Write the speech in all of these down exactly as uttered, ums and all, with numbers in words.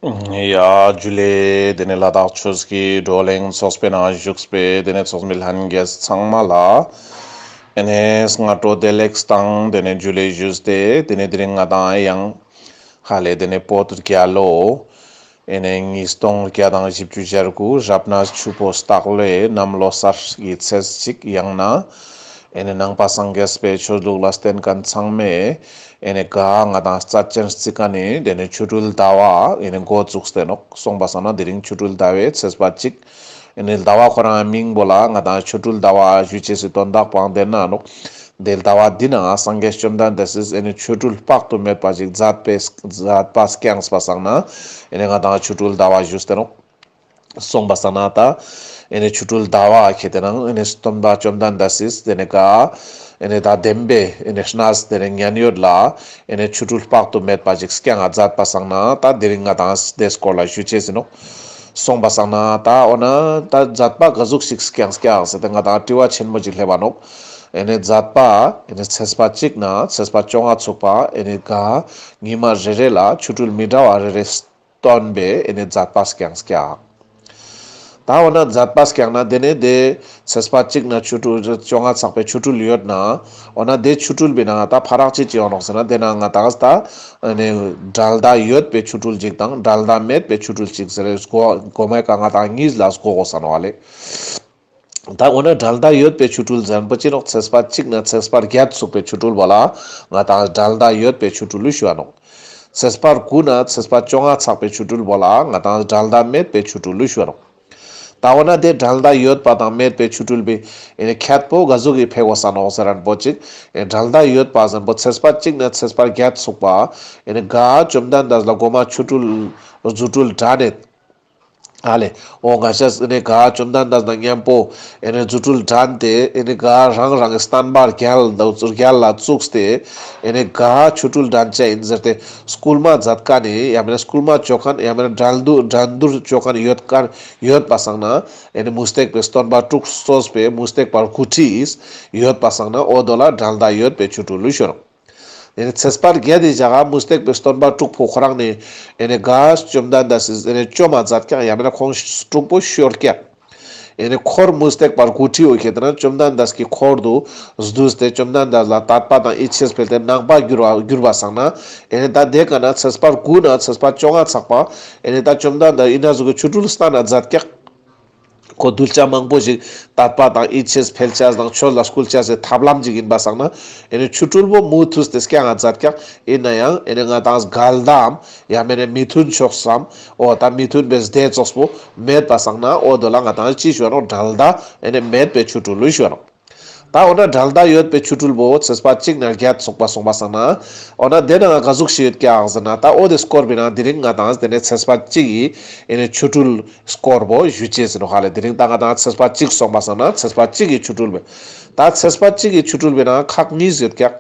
ཡ་ཇུ་ལེ། དེ་ནས་ལ་དྭགས་ཆོས་ཀྱི་བགྲོ་གླེང་ཚོགས་པའི་ནང་བཞུགས་པའི་དེ་ནས་ཚོགས་མི་ལྷན་རྒྱས་ཚང་མ་ལ་ཨེ་ནས་སྔ་དྲོ་བདེ་ལེགས་དང་དེ་ནས་ཇུ་ལེ་ཞུས་ཏེ། དེ་ནས་དེ་རིང་ང་དང་ཡང་ཧ་ལེ་དེ་ནས་བོད་རྒྱལ་ལོ་ཨེ་ནས་ཉིས་སྟོང་བརྒྱ་དང་བཞི་བཅུ་ཞེ་དགུ་རབ་གནས་ཆུ་སྤོ་སྟག་ལོའི་གནམ་ལོ་གསར་གྱི་ཚེས་གཅིག་ཡང་ན་ཨེ་ནས་ནང་པ་སངས་རྒྱས་པའི་ཆོས་ལུགས་ལ་བརྟེན་མཁན་ཚང་མས་ཨེ་ནས་ག་ང་དང་རྩ་ཅན་རྩི་ཀ་ནི་དེ་ནས་ཆོ་འཕྲུལ་ཟླ་བ་ཨེ་ནས་འགོ་བཙུགས་ཏེ་ནོག། སོང་པ་སང་ན་དེ་རིང་ཆོ་འཕྲུལ་ཟླ་བའི་ཚེས་པ་གཅིག་ཨེ་ནས་ཟླ་བ་ཁོ་རང་མིང་པོ་ལ་ང་དང་ཆོ་འཕྲུལ་ཟླ་བ་ཞུ་ཅེས་སི་དོན་དག་པོའང་དེ་ན་ནོག། དེ་ཟླ་བ་འདི་ན་སངས་རྒྱས་བཅོམ་ལྡན་འདས་སིས་ཨེ་ནས་ཆོ་འཕྲུལ་དཔག་ཏུ་མེད་པ་ཞིག་མཛད་པའི་མཛད་པ་བསྐྱངས་པ་སང་ན་ཨེ་ནས་ང་དང་ཆོ་འཕྲུལ་ཟླ་བ་ཞུས་ཏེ་ནོག། སོང་པ་སང་ན་ད་ཨེ་ནས་ཆོ་འཕྲུལ་ཟླ་བ་ཁེ་ཏེ་ནང་ཨེ་ནས་སྟོན་པ་བཅོམ་ལྡན་འདས་སིས་དེ་ནས་ག་ཨེ་ནས་ད་བདེན་པའི་ཨེ་ནས་གནས་དེ་ནས་མཉན་ཡོད་ལ་ཨེ་ནས་ཆོ་འཕྲུལ་དཔག་ཏུ་མེད་པ་ཞིག་བསྐྱངས་མཛད་པ་སང་ན་ད་དེ་རིང་ང་དང་དེ་སྐོར་ལ་ཞུ་ཅེས་ཡིན་ནོག། སོང་པ་སང་ན་ད་འོ་ན་ད་མཛད་པ་ག་ཟུག་ཞིག་བསྐྱངས་བསྐྱངས་ཟེར་ཏེ་ང་དང་དྲི་བ་ཆེན་མོ་ཞིག་སླེབས་པ་ནོག། ཨེ་ནས་མཛད་པ་ཨེ་ནས་ཚེས་པ་གཅིག་ནས་ཚེས་པ་བཅོ་ལྔ་ཚུགས་པ་ཨེ་ནས་ག་ཉི་མ་རེ་རེ་ལ་ཆོ་འཕྲུལ་མི་འདྲ་བ་རེ་རེ་སྟོན་པའི་ཨེ་ནས་མཛད་པ་བསྐྱངས་བསྐྱངས། ད་འོ་ན་མཛད་པ་བསྐྱངས་ན་དེ་ནས་དེ་ཚེས་པ་གཅིག་ནས་ཆོ་འཕྲུལ་བཅོ་ལྔ་ཚགས་པའི་ཆོ་འཕྲུལ་ཡོད་ན་འོ་ན་དེ་ཆོ་འཕྲུལ་པའི་ནང་ད་ཕ་རག་ཅི་ཅི་ཡོང་ནོག་ཟེར་ན་དེ་ནང་ང་དང་ད་ཨེ་ནས་འགྲལ་ཟླ་ཡོད་པའི་ཆོ་འཕྲུལ་ཅིག་དང་འགྲལ་ཟླ་མེད་པའི་ཆོ་འཕྲུལ་ཅིག་ཟེར་གོ་མའི་ཀ་ང་དང་གཉིས་ལ་གོ་དགོས་ས་ནོག་ལེ། ད་འོ་ན་འགྲལ་ཟླ་ཡོད་པའི་ཆོ་འཕྲུལ་ཟེར་ན་པོ་ཅི་ནོག། ཚེས་པ་གཅིག་ནས་ཚེས་པ་བརྒྱད་ཚུགས་པའི་ཆོ་འཕྲུལ་བོ་ལ་ང་དང་འགྲལ་ཟླ་ཡོད་པའི་ཆོ་འཕྲུལ་ལུ་ཞུ་བ་ནོག། ཚེས་པ་དགུ་ནས་ཚེས་པ་བཅོ་ལྔ་ཚགས་པའི་ཆོ་འཕྲུལ་བོ་ལ་ང་དང་འགྲལ་ཟླ་མེད་པའི་ཆོ་འཕྲུལ་ལུ་ཞུ་བ་ནོག། ད་འོ་ན་དེ་འགྲལ་ཟླ་ཡོད་པ་དང་མེད་པའི་ཆོ་འཕྲུལ་པའི་ཨེ་ནས་ཁྱད་པོ་ག་ཟུག་གི་ཕེ་གོས་ས་ནོག་ཟེར་ན་པོ་ཅིག། ཨེ་འགྲལ་ཟླ་ཡོད་པ་ཟེར་ན་པོ་ཚེས་པ་གཅིག་ནས་ཚེས་པ་བརྒྱད་ཚུགས་པ་ཨེ་ནས་ག་བཅོམ་ལྡན་འདས་ལ་གོ་མ་ཆོ་འཕྲུལ་རྫུ་འཕྲུལ་དྲན་ནས། ཨ་ལེ། འོ་ང་ཞ་ཨེ་ནས་ག་བཅོམ་ལྡན་འདས་དང་མཉམ་པོ་ཨེ་ནས་རྫུ་འཕྲུལ་དྲན་ཏེ་ཨེ་ནས་ག་རང་རང་གི་བསྟན་པ་རྒྱལ་རྒྱལ་ལ་བཙུགས་ཏེ་ཨེ་ནས་ག་ཆོ་འཕྲུལ་དྲན་ཅེས་ཡིན་ཟེར་ཏེ་སྐུལ་མ་མཛད་མཁན་ནི་ཡང་མེན་ན་སྐུལ་མ་བཅོ་མཁན་ཡང་མེན་ན་འགྲན་བསྡུར་འགྲན་བསྡུར་བཅོ་མཁན་ཡོད་མཁན་ཡོད་པ་སང་ན་ཨེ་ནས་མུ་སྟེགས་པའི་སྟོན་པ་དྲུག་གཙོས་པའི་མུ་སྟེགས་པ་དགུ་ཁྲི་ཡོད་པ་སང་ན་འོ་དོ་ལ་འགྲལ་ཟླ་ཡོད་པའི་ཆོ་འཕྲུལ་ལུ་ཞུ་ནོག། ཨེ་ནས་ཚེས་པ་བརྒྱད་དེ་ཞག་ག་མུ་སྟེགས་པའི་སྟོན་པ་དྲུག་པོ་ཁོ་རང་ནི་ཨེ་ནས་ག་བཅོམ་ལྡན་འདས་སི་ཨེ་ནས་བཅོམ་མ་མཛད་ཀྱག་ཡང་མེན་ན་ཁོང་དྲུག་པོ་ཤོར་ཀྱག། ཨེ་ནས་འཁོར་མུ་སྟེགས་པ་དགུ་ཁྲི་འོ་ཁེ་ཏེ་ན་བཅོམ་ལྡན་འདས་ཀྱི་འཁོར་དུ་བསྡུས་ཏེ་བཅོམ་ལྡན་འདས་ལ་དད་པ་དང་ཡིད་ཆེས་འཕེལ་ཏེ་ནང་པ་གྱུར་བ་གྱུར་པ་སང་ན་ཨེ་ནས་ད་དེ་ཀ་ན་ཚེས་པ་དགུ་ནས་ཚེས་པ་བཅོ་ལྔ་ཚགས་པ་ཨེ་ནས་ད་བཅོམ་ལྡན་འདས་ཨི་ན་ཟུག་གི་ཆོ་འཕྲུལ་སྟན་ན་མཛད་ཀྱག། ཁོ་གདུལ་བྱ་མང་པོ་ཞིག་དད་པ་དང་ཡིད་ཆེས་འཕེལ་ཅེས་དང་ཆོས་ལ་སྐུལ་ཅེས་སི་ཐབས་ལམ་ཅིག་ཡིན་པ་སང་ན་ཨེ་ནས་ཆོ་འཕྲུལ་པོ་མུ་མཐུད་དེ་བསྐྱངས་མཛད་ཀྱག། ཡིན་ན་ཡང་ཨེ་ནས་ང་དང་འགལ་ཟླའམ་ཡང་མེན་ན་མི་མཐུན་ཕྱོགས་སམ་འོ་ད་མི་མཐུན་པའི་སྡེ་ཙོགས་པོ་མེད་པ་སང་ན་འོ་དོ་ལ་ང་དང་ཅི་ཞུ་བ་ནོག། འགྲལ་ཟླ་ཨེ་ནས་མེད་པའི་ཆོ་འཕྲུལ་ལུ་ཞུ་བ་ནོག། ད་འོ་ན་འགྲལ་ཟླ་ཡོད་པའི་ཆོ་འཕྲུལ་བོ་ཚེས་པ་གཅིག་ནས་བརྒྱད་ཚུགས་པ་སོང་པ་སང་ན། འོ་ན་དེ་ནང་ག་ཟུག་ཞིག་ཡོད་ཀྱག་ཟེར་ན་ད་འོ་དེ་སྐོར་བོའི་ནང་དེ་རིང་ང་དང་དེ་ནས་ཚེས་པ་གཅིག་གི་ཨེ་ནས་ཆོ་འཕྲུལ་སྐོར་བོ་ཞུ་ཅེས་ཡིན་ནོག་ཧ་ལེ། དེ་རིང་ད་ང་དང་ཚེས་པ་གཅིག་སོང་པ་སང་ན་ཚེས་པ་གཅིག་གི་ཆོ་འཕྲུལ་བོ། ད་ཚེས་པ་གཅིག་གི་ཆོ་འཕྲུལ་བོའི་ནང་ཁག་གཉིས་ཡོད་ཀྱག།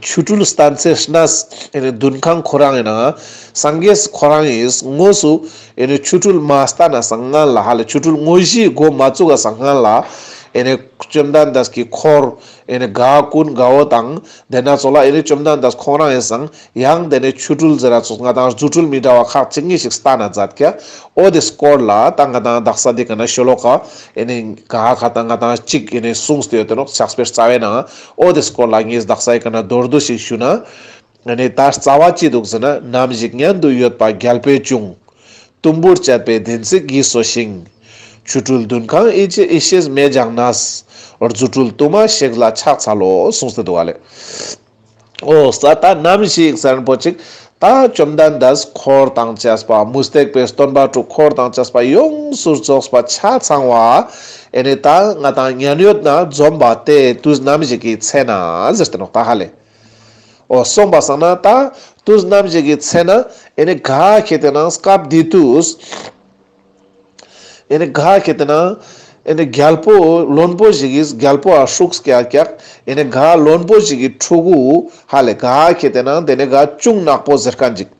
ཆོ་འཕྲུལ་སྟན་ཚེ་གནས་ཨེ་ནས་འདུན་ཁང་ཁོ་རང་ཡིན་ན་སངས་རྒྱས་ཁོ་རང་ཡིས་དངོས་སུ་ཨེ་ནས་ཆོ་འཕྲུལ་མ་སྟན་ན་སང་སྔན་ལ་ཧ་ལེ་ཆོ་འཕྲུལ་དངོས་གཞི་འགོ་མ་བཙུགས་ས་སྔན་ལ་ཨེ་ནས་བཅོམ་ལྡན་འདས་ཀྱི་འཁོར་ཨེ་ནས་ག་ཀུན་དགའ་བོ་དང་དེ་ན་ཙོགས་ལ་ཨེ་ནས་བཅོམ་ལྡན་འདས་ཁོང་རང་ཡིན་སང་ཡང་དེ་ནས་ཆོ་འཕྲུལ་ཟེར་ར་ཙོགས་ང་དང་རྫུ་འཕྲུལ་མི་འདྲ་བ་ཁག་ཅིག་གཉིས་ཤིག་སྟན་ན་མཛད་ཀྱག། འོ་དེ་སྐོར་ལ་ད་ང་དང་དག་ས་དེ་ཀ་ན་ཤོ་ལོ་ཀ་ཨེ་ནས་ག་ཁ་ད་ང་དང་གཅིག་ཨེ་ནས་གསུངས་ཏེ་ཡོད་དེ་ནོག། ཕྱག་དཔེ་རྩ་བའི་ནང་འོ་དེ་སྐོར་ལ་ངས་དག་ས་ཡི་ཀ་ན་མདོར་བསྡུས་ཤིག་ཞུ་ན། ཨེ་ནས་ད་རྩ་བ་ཅི་འདུག་ཟེར་ན། ནམ་ཞིག་མཉན་དུ་ཡོད་པ་རྒྱལ་པོས་ཀྱང་། དུམ་བུར་བཅད་པའི་བདེན་ཚིག་ཡིད་སོ་ཞིང་། ཆོ་འཕྲུལ་འདུན་ཁང་ཡེ་ཤེས་མེད་ཀྱང་ནས། རྫུ་འཕྲུལ་དུ་མ་གཤེགས་ལ་ཕྱག་འཚལ་ལོ། གསུངས་ཏེ་འདུག་ག་ལེ། འོ་ས་ད་ནམ་ཞིག་ཟེར་ན་པོ་ཅིག་ད་བཅོམ་ལྡན་འདས་འཁོར་དང་བཅས་པ་མུ་སྟེགས་པའི་སྟོན་པ་དྲུག་འཁོར་དང་བཅས་པ་ཡོངས་སུ་རྫོགས་པ་ཆ་ཚང་བ་ཨེ་ནས་ད་ང་དང་མཉན་ཡོད་ན་འཛོམས་པ་དེ་དུས་ནམ་ཞིག་གི་ཚེ་ན་ཟེར་ཏེ་ནོག་ད་ཧ་ལེ། འོ་སོང་པ་སང་ན་ད་དུས་ནམ་ཞིག་གི་ཚེ་ན་ཨེ་ནས་ག་ཁེ་ཏེ་ན་སྐབས་དེ་དུས་ཨེ་ནས་ག་ཁེ་ཏེ་ན་ཨེ་ནས་རྒྱལ་པོ་བློན་པོ་ཞིག་གིས་རྒྱལ་པོ་ཨ་ཧྲུགས་ཀྱག་ཀྱག། ཨེ་ནས་ག་བློན་པོ་ཞིག་གི་ཕྲུ་གུ་ཧ་ལེ་ག་ཁེ་ཏེ་ན་དེ་ནས་ག་ཅུང་ནག་པོ་ཟེར་མཁན་ཅིག།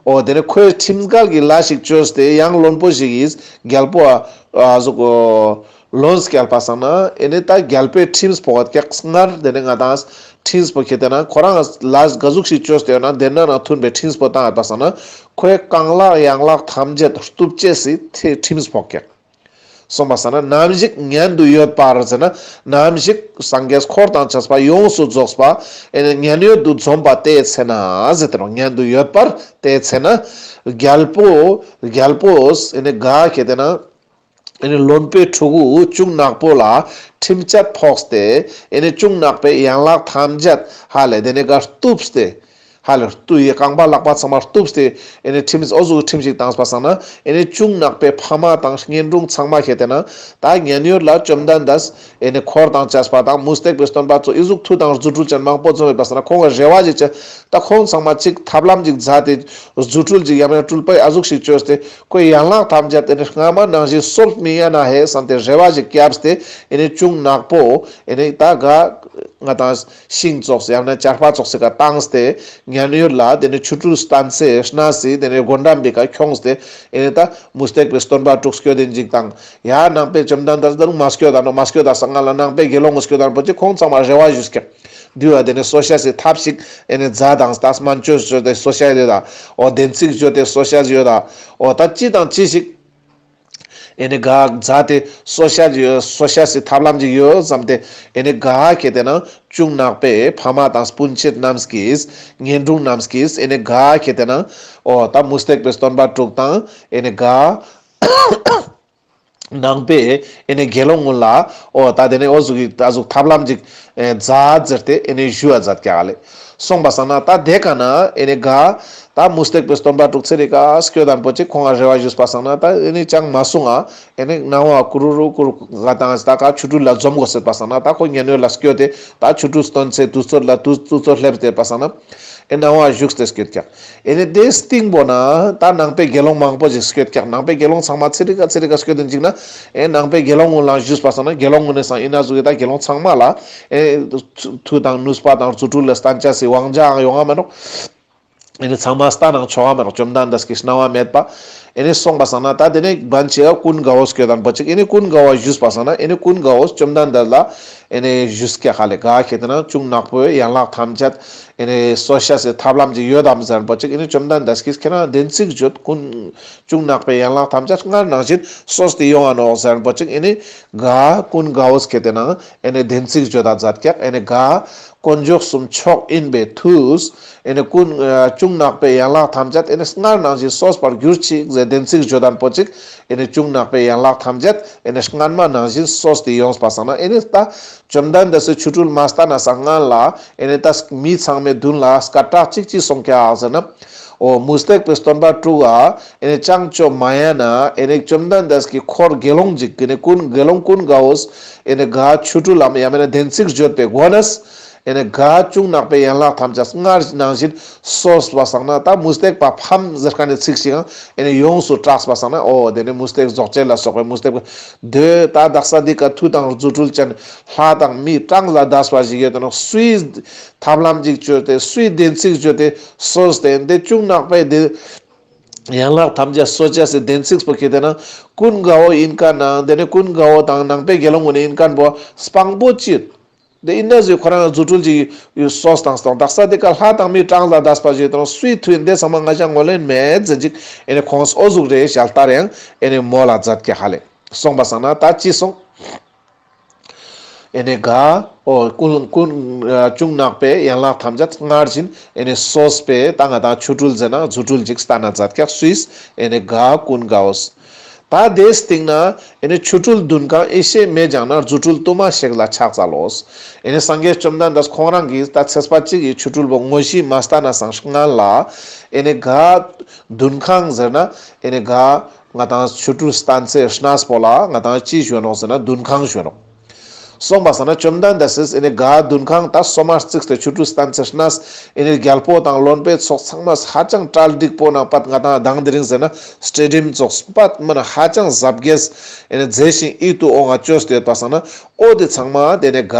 འོ་དེ་ནས་ཁོའི་ཁྲིམས་འགལ་གྱི་ལས་ཤིག་བཅོས་ཏེ་ཡང་བློན་པོ་ཞིག་གིས་རྒྱལ་པོ་ཨ་ཨ་ཟུག་འོ་ ལོན་སྐྱལ་པ་སང་ན་ཨེ་ནི་ད་རྒྱལ་པོའི་ཁྲིམས་པོ་ཀྱག། སྔར་དེ་ནི་ང་དང་ཁྲིམས་པོ་ཁེ་ཏེ་ན་ཁོ་རང་ལ་ག་ཟུག་ཞིག་བཅོས་ཏེ་ཡོད་ན་དེ་ན་ན་མཐུན་པའི་ཁྲིམས་པོ་བཏང་ཡོད་པ་སང་ན་ཁོའི་རྐང་ལག་ཡན་ལག་ཐམས་ཅད་གཏུབ་ཅེས་སི་ཁྲིམས་པོ་ཀྱག། སོང་པ་སང་ན་ནམ་ཞིག་མཉན་དུ་ཡོད་པར་ཟེར་ན་ནམ་ཞིག་སངས་རྒྱས་འཁོར་དང་བཅས་པ་ཡོངས་སུ་རྫོགས་པ་ཨེ་ནི་མཉན་ཡོད་དུ་འཛོམས་པ་དེའི་ཚེ་ན་ཟེར་ཏེ་ནོག། མཉན་དུ་ཡོད་པར་དེའི་ཚེ་ན་རྒྱལ་པོ་རྒྱལ་པོས་ཨེ་ནི་ག་ཁེ་ཏེ་ན་ཨེ་ནི་བློན་པོའི་ཕྲུ་གུ་གཅུང་ནག་པོ་ལ་ཁྲིམས་ཆད་ཕོག་སྟེ་ཨེ་ནི་གཅུང་ནག་པོའི་ཡན་ལག་ཐམས་ཅད་ཧ་ལས་དེ་ནི་ག་གཏུབས་ཏེ། ཧ་ལས་གཏུབས་ཡི་རྐང་པ་ལག་པ་ཚང་མ་གཏུབས་ཏེ་ཨེ་ནི་ཁྲིམས་འོ་ཟུག་ཁྲིམས་ཤིག་བཏང་པ་སང་ན་ཨེ་ནི་གཅུང་ནག་པོའི་ཕ་མ་དང་གཉེན་དྲུང་ཚང་མ་ཁེ་ཏེ་ན་ད་མཉན་ཡོད་ལ་བཅོམ་ལྡན་འདས་ཨེ་ནི་འཁོར་དང་བཅས་པ་དང་མུ་སྟེགས་པའི་སྟོན་པ་ཚོ་ཨི་ཟུག་མཐུ་དང་རྫུ་འཕྲུལ་ཅན་མང་པོ་འཛོམས་ཡོད་པ་སང་ན་ཁོང་གི་རེ་བ་ཞིག་བྱས། ད་ཁོང་ཚང་མ་གཅིག་ཐབས་ལམ་ཞིག་མཛད་དེ་རྫུ་འཕྲུལ་ཞིག་ཡང་མེད་ན་སྤྲུལ་པ་ཨ་ཟུག་ཞིག་བཅོས་ཏེ་ཁོའི་ཡན་ལག་ཐམས་ཅད་ཨེ་ནི་སྔ་མ་ནང་བཞིན་གསོ་མི་ཡ་ན་ཧེ་བསམ་སྟེ་རེ་བ་ཞིག་བརྒྱབ་སྟེ་ཨེ་ནི་གཅུང་ནག་པོ་ཨེ་ནི་ད་ག་ང་དང་ཤིང་ཙོགས་ཡང་ན་ཆར་པ་ཙོགས་སི་ཀ་བཏང་སྟེ་མཉན་ཡོད་ལ་དེ་ནི་ཆོ་འཕྲུལ་སྟན་སེ་གནང་སྟེ་དེ་ནི་སྒོ་འགྲམ་པའི་ཀ་ཁྱོངས་ཏེ་ཨེ་ནི་ད་མུ་སྟེགས་པའི་སྟོན་པ་དྲུག་སྐྱོད་དེ་འཇིག་དང་ཡ་ནང་པའི་བཅོམ་ལྡན་འདས་དང་མ་སྐྱོད་དང་མ་སྐྱོད་དང་སྔ་ལ་ནང་པའི་དགེ་སློང་སྐྱོད་དང་པོ་ཅིག་ཁོང་ཚང་མ་རེ་བ་ཞུས་ཀྱག། དུས་ལ་དེ་ནི་གསོ་ཤ་སི་ཐབས་ཤིག་ཨེ་ནི་མཛད་དང་ད་སྨན་བཅོས་བཅོས་ཏེ་གསོ་ཤ་ཡོད་ད། འོ་བདེན་ཚིག་བཅོས་ཏེ་གསོ་ཤ་ཡོད་ད། འོ་ད་ཅི་དང་ཅི་ཞིག་ཨེ་ནི་ག་མཛད་དེ་གསོ་ཤ་ཡོད་གསོ་ཤ་སི་ཐབས་ལམ་ཅིག་ཡོད་བསམ་སྟེ་ཨེ་ནི་ག་ཁེ་ཏེ་ན་གཅུང་ནག་པོའི་ཕ་མ་དང་སྤུན་མཆེད་རྣམས་ཀྱིས་གཉེན་དྲུང་རྣམས་ཀྱིས་ཨེ་ནི་ག་ཁེ་ཏེ་ན་འོ་ད་མུ་སྟེགས་པའི་སྟོན་པ་དྲུག་དང་ཨེ་ནི་ག་ནང་པའི་ཨེ་ནི་དགེ་སློང་ཀུན་ལ་འོ་ད་དེ་ནི་འོ་ཟུག་གི་ད་ཟུག་ཐབས་ལམ་ཅིག་ཨེ་མཛད་ཟེར་ཏེ་ཨེ་ནི་ཞུ་བ་མཛད་ཀྱག་ལེ། སོང་པ་སང་ན་ད་དེ་ཀ་ན་ཨེ་ནི་ག་ད་མུ་སྟེགས་པའི་སྟོན་པ་དྲུག་ཚེ་རི་ཀ་སྐྱོད་དང་པོ་ཅིག་ཁོང་ང་རེ་བ་ཞུས་པ་སང་ན་ད་ཨེ་ནི་ཅང་མ་གསུང་ང་ཨེ་ནི་སྣང་བ་ཀུ་རུ་རུ་ཀུ་རུ་ང་དང་ད་ཀ་ཆོ་འཕྲུལ་ལ་འཛོམས་དགོས་ཟེར་པ་སང་ན་ད་ཁོ་མཉན་ཡོད་ལ་སྐྱོད་དེ་ད་ཆོ་འཕྲུལ་སྟོན་ཚེ་དུས་ཚོད་ལ་དུས་ཚོད་སླེབས་ཏེ་པ་སང་ན། ཨེ་སྣང་བ་བཞུགས་ཏེ་སྐྱོད་ཀྱག། ཨེ་ནི་དེ་སྟིང་པོ་ན་ད་ནང་པའི་དགེ་སློང་མང་པོ་ཞིག་སྐྱོད་ཀྱག། ནང་པའི་དགེ་སློང་ཚང་མ་ཚེ་རི་ཀ་ཚེ་རི་ཀ་སྐྱོད་དེ་འཇིག་ན་ཨེ་ནང་པའི་དགེ་སློང་ཀུན་ལ་ཞུས་པ་སང་ན་དགེ་སློང་ཀུན་ནི་སང་ཨིན་ན་ཟུག་གི་ད་དགེ་སློང་ཚང་མ་ལ་ཨེ་མཐུ་དང་ནུས་པ་དང་རྫུ་འཕྲུལ་ལ་སྟན་ཅེས་སི་དབང་ཆའང་ཡོང་ང་མེད་ནོག། ཨེ་ནི་ཚང་མ་སྟན་ནང་ཆོག་ག་མེད་ནོག། བཅོམ་ལྡན་འདས་ཀྱི་གནང་བ་མེད་པ། ཨེ་ནི་སོང་པ་སང་ན་ད་དེ་ནི་བན་ཆེ་ཀུན་དགའ་བོ་སྐྱོད་དང་པོ་ཅིག་ཨེ་ནི་ཀུན་དགའ་བོ་ཞུས་པ་སང་ན་ཨེ་ནི་ཀུན་དགའ་བོ་བཅོམ་ལྡན་འདས་ལ་ཨེ་ནི་ཞུས་ཀྱག་ཧ་ལེ། ག་ཁེ་ཏེ་ན་གཅུང་ནག་པོའི་ཡན་ལག་ཐམས་ཅད་ཨེ་ནི་གསོ་ཤ་སི་ཐབས་ལམ་ཅིག་ཡོད་དམ་ཟེར་པོ་ཅིག་ཨེ་ནི་བཅོམ་ལྡན་འདས་ཀྱིས་ཁྱེད་རང་བདེན་ཚིག་བརྗོད། ཀུན་གཅུང་ནག་པོའི་ཡན་ལག་ཐམས་ཅད་སྔར་ནང་བཞིན་གསོས་ཏེ་ཡོང་ང་ནོག་ཟེར་པོ་ཅིག་ཨེ་ནི་ག་ཀུན་དགའ་བོ་ཁེ་ཏེ་ན་ཨེ་ནི་བདེན་ཚིག་བརྗོད་ད་མཛད་ཀྱག། ཨེ་ནི་ག་དཀོན་མཆོག་གསུམ་མཆོག་ཡིན་པའི་མཐུས་ཨེ་ནི་ཀུན་ཨ་གཅུང་ནག་པོའི་ཡན་ལག་ཐམས་ཅད་ཨེ་ནི་སྔར་ནང་བཞིན་གསོས་པར་གྱུར་ཅིག་ཟེར་བདེན་ཚིག་བརྗོད་དང་པོ་ཅིག་ཨེ་ནི་གཅུང་ནག་པོའི་ཡན་ལག་ཐམས་ཅད་ཨེ་ནི་སྔན་མ་ནང་བཞིན་གསོས་ཏེ་ཡོངས་པ་སང་ན་ཨེ་ནི་ད་བཅོམ་ལྡན་འདས་སི་ཆོ་འཕྲུལ་མ་སྟན་ན་སང་སྔན་ལ་ཨེ་ནི་ད་མི་ཚང་མའི་མདུན་ལ་སྐད་གྲགས་ཅིག་ཅི་སོང་ཀྱག་ཟེར་ན། འོ་མུ་སྟེགས་པའི་སྟོན་པ་དྲུག་ག་ཨེ་ནི་ཅང་ཅོ་མ་ཡ་ན་ཨེ་ནི་བཅོམ་ལྡན་འདས་ཀྱི་འཁོར་དགེ་སློང་ཅིག་ཨེ་ནི་ཀུན་དགེ་སློང་ཀུན་དགའ་བོས་ཨེ་ནི་ག་ཆོ་འཕྲུལ་ལམ་ཡང་མེད་ན་བདེན་ཚིག་བརྗོད་པའི་སྒོ་ནས་ཨེ་ནི་ག་གཅུང་ནག་པོའི་ཡན་ལག་ཐམས་ཅད་སྔར་ནང་བཞིན་གསོས་པ་སང་ན་ད་མུ་སྟེགས་པ་ཕམ་ཟེར་མཁན་ནི་ཚིག་ཞིག་ཨེ་ནི་ཡོངས་སུ་གྲགས་པ་སང་ན་འོ་དེ་ནི་མུ་སྟེགས་རྫོགས་བྱེད་ལ་སོགས་པའི་མུ་སྟེགས་པ་དེ་ད་དག་ས་འདི་ཀ་མཐུ་དང་རྫུ་འཕྲུལ་ཅན་ལྷ་དང་མི་གྲངས་ལས་འདས་པ་ཞིག་ཡོད་དེ་ནོག། སུའི་ཐབས་ལམ་ཅིག་བཅོས་ཏེ་སུའི་བདེན་ཚིག་བརྗོད་དེ་གསོས་ཏེ་འདི་གཅུང་ནག་པོའི་འདི་ཡན་ལག་ཐམས་ཅད་གསོ་ཅེས་སི་བདེན་ཚིག་པོ་ཁེ་ཏེ་ན་ཀུན་དགའ་བོ་ཡིན་མཁན་ན་དེ་ནི་ཀུན་དགའ་བོ་དང་ནང་པའི་དགེ་སློང་ཀུན་ནི་ཡིན་མཁན་པོ་སྤང་པོ་ཅི། དེ་ཡིན་ན་ཟེར་ཁོ་རང་རྫུ་འཕྲུལ་ཅིག་ཡོད་གསོས་བཏང་སྟེ་དག་ས་དེ་ཀ་ལྷ་དང་མི་གྲངས་ལས་འདས་པ་ཞིག་དང་སུའི་མཐུ་ཡིན་དེ་ཚང་མ་ང་ཅག་ངོས་ལེན་མེད་ཟེར་ཅིག་ཨེ་ནི་ཁོང་འོ་ཟུག་རེ་ཞལ་ལྟ་རེ་ཡང་ཨེ་ནི་མོལ་ལ་མཛད་ཀྱག་ཧ་ལེ། སོང་པ་སང་ན་ད་ཅི་སོང་། ཨེ་ནི་ག་འོ་ཀུན་ཀུན་ཨ་གཅུང་ནག་པོའི་ཡན་ལག་ཐམས་ཅད་སྔར་བཞིན་ཨེ་ནི་གསོས་པའི་ད་ང་དང་ཆོ་འཕྲུལ་ཟེར་ན་རྫུ་འཕྲུལ་ཅིག་སྟན་ན་མཛད་ཀྱག། སུས། ཨེ་ནི་ག་ཀུན་དགའ་བོས། ད་དེའི་སྟེང་ན་ཨེ་ནི་ཆོ་འཕྲུལ་འདུན་ཁང་ཡེ་ཤེས་མེད་ཀྱང་ན་རྫུ་འཕྲུལ་དུ་མ་ཞིག་ལ་ཕྱག་འཚལ་ལོ། ཨེ་ནི་སངས་རྒྱས་བཅོམ་ལྡན་འདས་ཁོང་རང་གིས་ད་ཚེས་པ་གཅིག་གི་ཆོ་འཕྲུལ་པོ་དངོས་གཞི་མ་སྟན་ན་སང་སྔན་ལ་ཨེ་ནི་ག་འདུན་ཁང་ཟེར་ན་ཨེ་ནི་ག་ང་དང་ཆོ་འཕྲུལ་སྟན་སའི་གནས་པོ་ལ་ང་དང་ཅི་ཞུ་ནོག་ཟེར་ན་འདུན་ཁང་ཞུ་ནོག། སོང་པ་སང་ན་བཅོམ་ལྡན་འདས་སིས་ཨེ་ནི་ག་འདུན་ཁང་ད་སོ་མ་བརྩིགས་ཏེ་ཆོ་འཕྲུལ་སྟན་སའི་གནས་ཨེ་ནི་རྒྱལ་པོ་དང་བློན་པོའི་ཚོགས་ཚང་མ་ཧ་ཅང་གྲལ་འགྲིག་པོ་ནང་པད་ང་དང་དང་དེ་རིང་ཟེར་ན་སྤྲེལ་རིམ་ཚོགས་པད་མ་ན་ཧ་ཅང་གཟབ་རྒྱས་ཨེ་ནི་མཛེས་ཤིང་ཡིད་དུ་འོང་བ་བཅོས་ཏེ་ཡོད་པ་སང་ན་འོ་དེ་ཚང་མ་དེ་ནི་ག་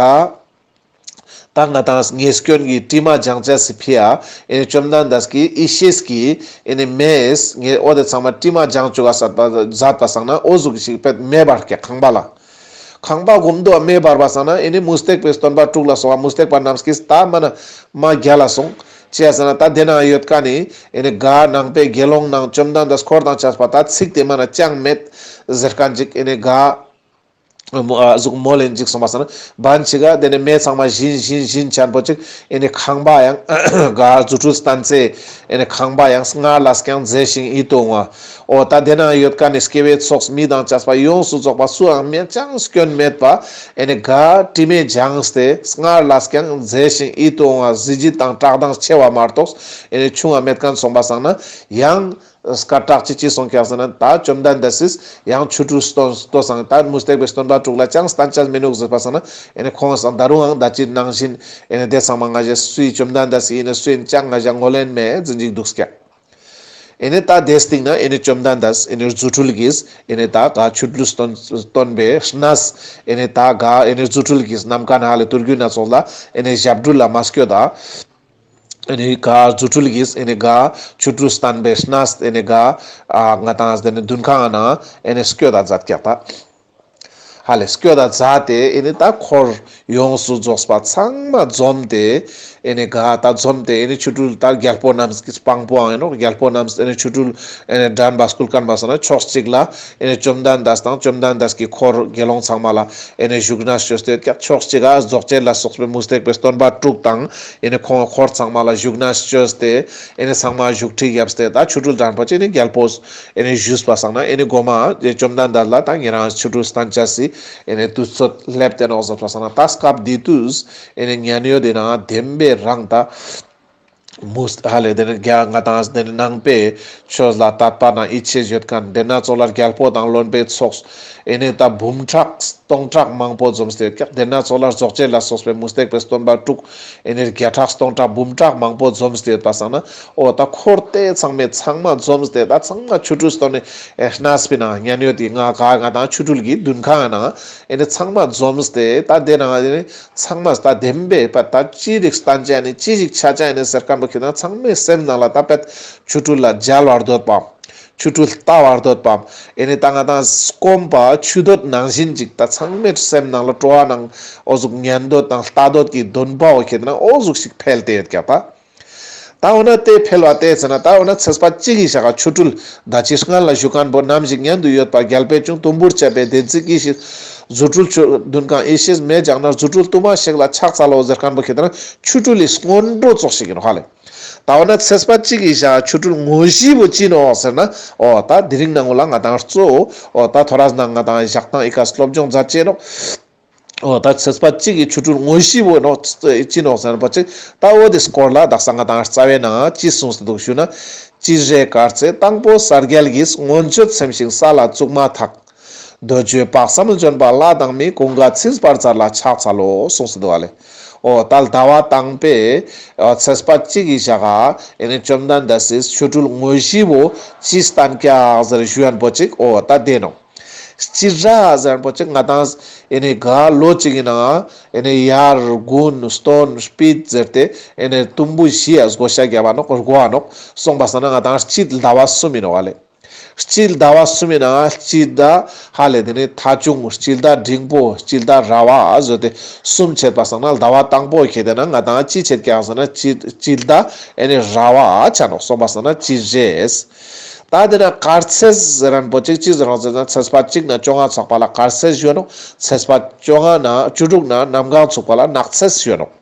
ད་ང་དང་ངེས་སྐྱོན་གྱི་དྲི་མ་སྦྱང་བྱ་སི་ཕི་ཡ་ཨེ་ནི་བཅོམ་ལྡན་འདས་ཀྱི་ཡེ་ཤེས་ཀྱི་ཨེ་ནི་མེས་ངས་འོ་དེ་ཚང་མ་དྲི་མ་སྦྱང་བཅུག་ག་མཛད་པ་སང་ན་འོ་ཟུག་ཞིག་པད་མེ་འབར་ཀྱག་ཁང་པ་ལ། ཁང་པ་གུམ་དུ་མེ་འབར་བ་སང་ན་ཨེ་ནི་མུ་སྟེགས་པའི་སྟོན་པ་དྲུག་ལ་སོགས་པ་མུ་སྟེགས་པ་རྣམས་ཀྱིས་ད་མ་ན་མ་རྒྱལ་ལ་སོང་། ཅི་ཡ་ཟེར་ན་ད་དེ་ན་ཡོད་མཁན་ནི་ཨེ་ནི་ག་ནང་པའི་དགེ་སློང་ནང་བཅོམ་ལྡན་འདས་འཁོར་དང་བཅས་པ་ད་ཚིག་དེ་མ་ན་ཅང་མེད་ཟེར་མཁན་ཅིག་ཨེ་ནི་ག་ཨ་ཟུག་མོལ་ལེན་ཅིག་སོང་བ་སང་ན་བན་ཅིག་ག་དེ་ནི་མེ་ཚང་མ་བཞིན་བཞིན་བཞིན་ཆན་པོ་ཅིག་ཨེ་ནི་ཁང་པ་ཡང་ག་རྫུ་འཕྲུལ་བསྟན་སའི་ཨེ་ནི་ཁང་པ་ཡང་སྔར་ལས་ཀྱང་མཛེས་ཤིང་ཡིད་དུ་འོང་བ། འོ་ད་དེ་ན་ཡོད་མཁན་ནི་སྐྱེ་བོའི་ཚོགས་མི་དང་བཅས་པ་ཡོངས་སུ་རྫོགས་པ་སུའང་མེད་ཅང་སྐྱོན་མེད་པ་ཨེ་ནི་ག་དྲི་མེད་སྦྱངས་ཏེ་སྔར་ལས་ཀྱང་མཛེས་ཤིང་ཡིད་དུ་འོང་བ་གཟི་བརྗིད་དང་བཀྲག་མདངས་ཆེ་བ་མ་གཏོགས་ཨེ་ནི་ཆུང་བ་མེད་མཁན་སོང་བ་སང་ན་ཡང་སྐད་གྲགས་ཅི་ཅི་སོང་ཀྱག་ཟེར་ན་ད་བཅོམ་ལྡན་འདས་སིས་ཡང་ཆོ་འཕྲུལ་སྟོན་སྟོན་སང་ད་མུ་སྟེགས་པའི་སྟོན་པ་དྲུག་ལ་ཅང་བསྟན་ཅེས་མི་ནུག་ཟེར་བ་སང་ན་ཨེ་ནི་ཁོང་སང་ད་རུང་ཡང་ད་ཅི་ནང་བཞིན་ཨེ་ནི་དེ་ཚང་མ་ང་ཞེ་སུའི་བཅོམ་ལྡན་འདས་སི་ཨེ་ནི་སུའི་ཅང་ང་ཞ་ངོ་ལེན་མེད་ཟེར་ཅིག་འདུག་ཀྱག། ཨེ་ནི་ད་དེ་སྟིང་ན་ཨེ་ནི་བཅོམ་ལྡན་འདས་ཨེ་ནི་རྫུ་འཕྲུལ་གྱིས་ཨེ་ནི་ད་ག་ཆོ་འཕྲུལ་སྟོན་སྟོན་པའི་གནས་ཨེ་ནི་ད་ག་ཨེ་ནི་རྫུ་འཕྲུལ་གྱིས་ནམ་མཁའ་ན་ཧ་ལེ་དུར་རྒྱུན་ན་ཚོགས་ལ་ཨེ་ནི་ཞབས་དྲུང་ལ་མ་སྐྱོད་ད། ཨེ་ནི་ག་རྫུ་འཕྲུལ་གྱིས་ཨེ་ནི་ག་ཆོ་འཕྲུལ་སྟོན་པའི་གནས་ཨེ་ནི་ག་ཨ་ང་དང་ཨེ་ནི་འདུན་ཁང་ན་ཨེ་ནི་སྐྱོད་ད་མཛད་ཀྱག་ད། ཧ་ལེ་སྐྱོད་ད་མཛད་དེ་ཨེ་ནི་ད་འཁོར་ཡོངས་སུ་རྫོགས་པ་ཚང་མ་འཛོམས་ཏེ་ཨེ་ནི་ག་ད་འཛོམས་ཏེ་ཨེ་ནི་ཆོ་འཕྲུལ་ད་རྒྱལ་པོ་རྣམས་ཀྱི་དཔང་པོའང་ཨིན་ནོག། རྒྱལ་པོ་རྣམས་ཨེ་ནི་ཆོ་འཕྲུལ་ཨེ་ནི་འགྲན་པ་སྐུལ་མཁན་པ་སང་ན་ཕྱོགས་གཅིག་ལ་ཨེ་ནི་བཅོམ་ལྡན་འདས་དང་བཅོམ་ལྡན་འདས་ཀྱི་འཁོར་དགེ་སློང་ཚང་མ་ལ་ཨེ་ནི་བཞུགས་གནས་བཅོས་ཏེ་ཡོད་ཀྱག། ཕྱོགས་གཅིག་ག་རྫོགས་བྱེད་ལ་སོགས་པའི་མུ་སྟེགས་པའི་སྟོན་པ་དྲུག་དང་ཨེ་ནི་ཁོང་འཁོར་ཚང་མ་ལ་བཞུགས་གནས་བཅོས་ཏེ་ཨེ་ནི་ཚང་མ་བཞུགས་ཁྲི་བརྒྱབ་སྟེ་ད་ཆོ་འཕྲུལ་འགྲན་པོ་ཅིག་ཨེ་ནི་རྒྱལ་པོས་ཨེ་ནི་ཞུས་པ་སང་ན་ཨེ་ནི་གོ་མ་བཅོམ་ལྡན་འདས་ལ་ད་ཉེ་རང་ཆོ་འཕྲུལ་སྟན་ཅེས་སི་ཨེ་ནི་དུས་ཚོད་སླེབས་ཏེ་ནོག་ཟེར་བ་སང་ན་ད་སྐབས་འདི་དུས་ཨེ་ནི་མཉན་ཡོད་དེ་ན་བདེན་པའི་རང་ད་མུ་ཧ་ལེ་དེ་ནི་རྒྱ་ང་དང་དེ་ནི་ནང་པའི་ཆོས་ལ་དད་པ་ན་ཡིད་ཆེས་ཡོད་མཁན་དེ་ན་ཚོགས་ལ་རྒྱལ་པོ་དང་བློན་པོའི་ཚོགས་ཨེ་ནི་ད་འབུམ་ཕྲག་སྟོང་ཕྲག་མང་པོ་འཛོམས་ཏེ་ཡོད་ཀྱག། དེ་ན་ཚོགས་ལ་རྫོགས་བྱེད་ལ་སོགས་པའི་མུ་སྟེགས་པའི་སྟོན་པ་དྲུག་ཨེ་ནི་བརྒྱ་ཕྲག་སྟོང་ཕྲག་འབུམ་ཕྲག་མང་པོ་འཛོམས་ཏེ་ཡོད་པ་སང་ན་འོ་ད་འཁོར་དེ་ཚང་མའི་ཚང་མ་འཛོམས་ཏེ་ད་ཚང་མ་ཆོ་འཕྲུལ་སྟོན་ནི་ཨེ་གནས་པའི་ནང་མཉན་ཡོད་དེ་ང་ག་ང་དང་ཆོ་འཕྲུལ་གྱི་འདུན་ཁང་ནང་ཨེ་ནི་ཚང་མ་འཛོམས་ཏེ་ད་དེ་ནང་ཨེ་ནི་ཚང་མ་ད་བདེན་པའི་པ་ད་ཅི་རིགས་སྟན་ཅེས་ནི་ཅི་ཞིག་ཆ་ཅེས་ནི་ཟེར་མཁན་པོ་ཁྱེད་དང་ཚང་མའི་སེམས་ནང་ལ་ད་པད་ཆོ་འཕྲུལ་ལ་མཇལ་བར་འདོད་པའམ་ཆོ་འཕྲུལ་ལྟ་བར་འདོད་པའམ་ཨེ་ནི་ད་ང་དང་སྐོམ་པ་ཆུ་འདོད་ནང་བཞིན་ཅིག་ད་ཚང་མའི་སེམས་ནང་ལ་སྤྲོ་བ་ནང་འོ་ཟུག་ཉན་འདོད་དང་ལྟ་འདོད་ཀྱི་འདུན་པ་བོ་ཁྱེད་དང་འོ་ཟུག་ཞིག་འཕེལ་ཏེ་ཡོད་ཀྱག་ད། ད་འོ་ན་དེ་འཕེལ་བ་དེ་ཚེ་ན་ད་འོ་ན་ཚེས་པ་གཅིག་གི་ཞག་ག་ཆོ་འཕྲུལ་ད་ཅི་སྔར་ལ་བཞུགས་མཁན་པོ་ནམ་ཞིག་མཉན་དུ་ཡོད་པ་རྒྱལ་པོས་ཀྱང་དུམ་བུར་བཅད་པའི་བདེན་ཚིག་ཡེ་ཤེས་རྫུ་འཕྲུལ་ཆོས་འདུན་ཁང་ཡེ་ཤེས་མེ་སྦྱངས་ན་རྫུ་འཕྲུལ་དུ་མ་ཞིག་ལ་ཕྱག་འཚལ་ལོ་ཟེར་མཁན་པོ་ཁྱེད་དང་ཆོ་འཕྲུལ་ལི་སྔོན་འགྲོ་ཙོགས་ཤིག་ཡིན་ནོག་ཧ་ལེ། ད་འོ་ན་ཚེས་པ་གཅིག་གི་ཞག་ཆོ་འཕྲུལ་དངོས་གཞི་བོ་ཅི་ནོག་ཟེར་ན་འོ་ད་དེ་རིང་ནང་ལ་ང་དང་གཙོ་བོ་འོ་ད་ཐོ་རས་ནང་ང་དང་ཞག་དང་ཨི་ཀ་སློབ་སྦྱོང་མཛད་ཅེས་ནོག། འོ་ད་ཚེས་པ་གཅིག་གི་ཆོ་འཕྲུལ་དངོས་གཞི་བོ་ནོག་ཅི་ནོག་ཟེར་ན་པོ་ཅིག་ད་འོ་དེ་སྐོར་ལ་དག་ས་ང་དང་རྩ་བའི་ནང་ཅི་གསུངས་ཏེ་འདུག་ཞུ་ན། སྤྱིར་རེ་དཀར་ཚེས་དང་པོ་གསལ་རྒྱལ་གྱིས། མངོན་སྤྱོད་ཚིམ་ཞིང་ས་ལ་བཙུགས་མ་ཐག། འདོད་འཇོའི་དཔག་བསམ་ལྗོན་པ་ལྷ་དང་མིའི། ཀུན་དགའ་ཚིམ་པར་མཛད་ལ་ཕྱག་འཚལ་ལོ་གསུངས་ཏེ་འདུག་ཨ་ལེ། འོ་ད་ཟླ་བ་དང་པོའི་ཚེས་པ་གཅིག་གི་ཞག་ག་ཨེ་ནི་བཅོམ་ལྡན་འདས་སི་ཆོ་འཕྲུལ་དངོས་གཞི་བོ་ཅི་སྟན་ཀྱག་ཟེར་ཞུ་ཡན་པོ་ཅིག་འོ་ད་དེ་ནོག། སྤྱིར་ར་ཟེར་པོ་ཅིག་ང་དང་ཨེ་ནི་ག་ལོ་གཅིག་གི་ནང་ཨེ་ནི་དབྱར་དགུན་སྟོན་དཔྱིད་ཟེར་ཏེ་ཨེ་ནི་དུམ་བུ་བཞི་ཡ་བགོ་བཤའ་བརྒྱབ་པ་ནོག་བགོ་བ་ནོག་སོང་པ་སང་ན་ང་དང་སྤྱིར་ཟླ་བ་གསུམ་ཡིན་ནོག་ཨ་ལེ། སྤྱིར་ཟླ་བ་གསུམ་ཡིན་ན་སྤྱིར་ཟླ་ཧ་ལེ་དེ་ནི་ཐ་ཆུང་སྤྱིར་ཟླ་འབྲིང་པོ་སྤྱིར་ཟླ་ར་བ་ཟེར་ཏེ་གསུམ་ཕྱེད་པ་སང་ན་ཟླ་བ་དང་པོ་ཁྱེད་དེ་ན་ང་དང་ཅི་ཕྱེད་ཀྱག་ཟེར་ན་སྤྱིར་སྤྱིར་ཟླ་ཨེ་ནི་ར་བ་ཆ་ནོག་སོང་པ་སང་ན་སྤྱིར་རེས། ད་དེ་ན་དཀར་ཚེས་ཟེར་རན་པོ་ཅིག་ཅི་ཟེར་རང་ཟེར་ན་ཚེས་པ་གཅིག་ནས་བཅོ་ལྔ་ཚག་པ་ལ་དཀར་ཚེས་ཞུ་ནོག། ཚེས་པ་བཅོ་ལྔ་ནས་བཅུ་དྲུག་ནས་གནམ་གང་ཚུགས་པ་ལ་ནག་ཚེས་ཞུ་ནོག།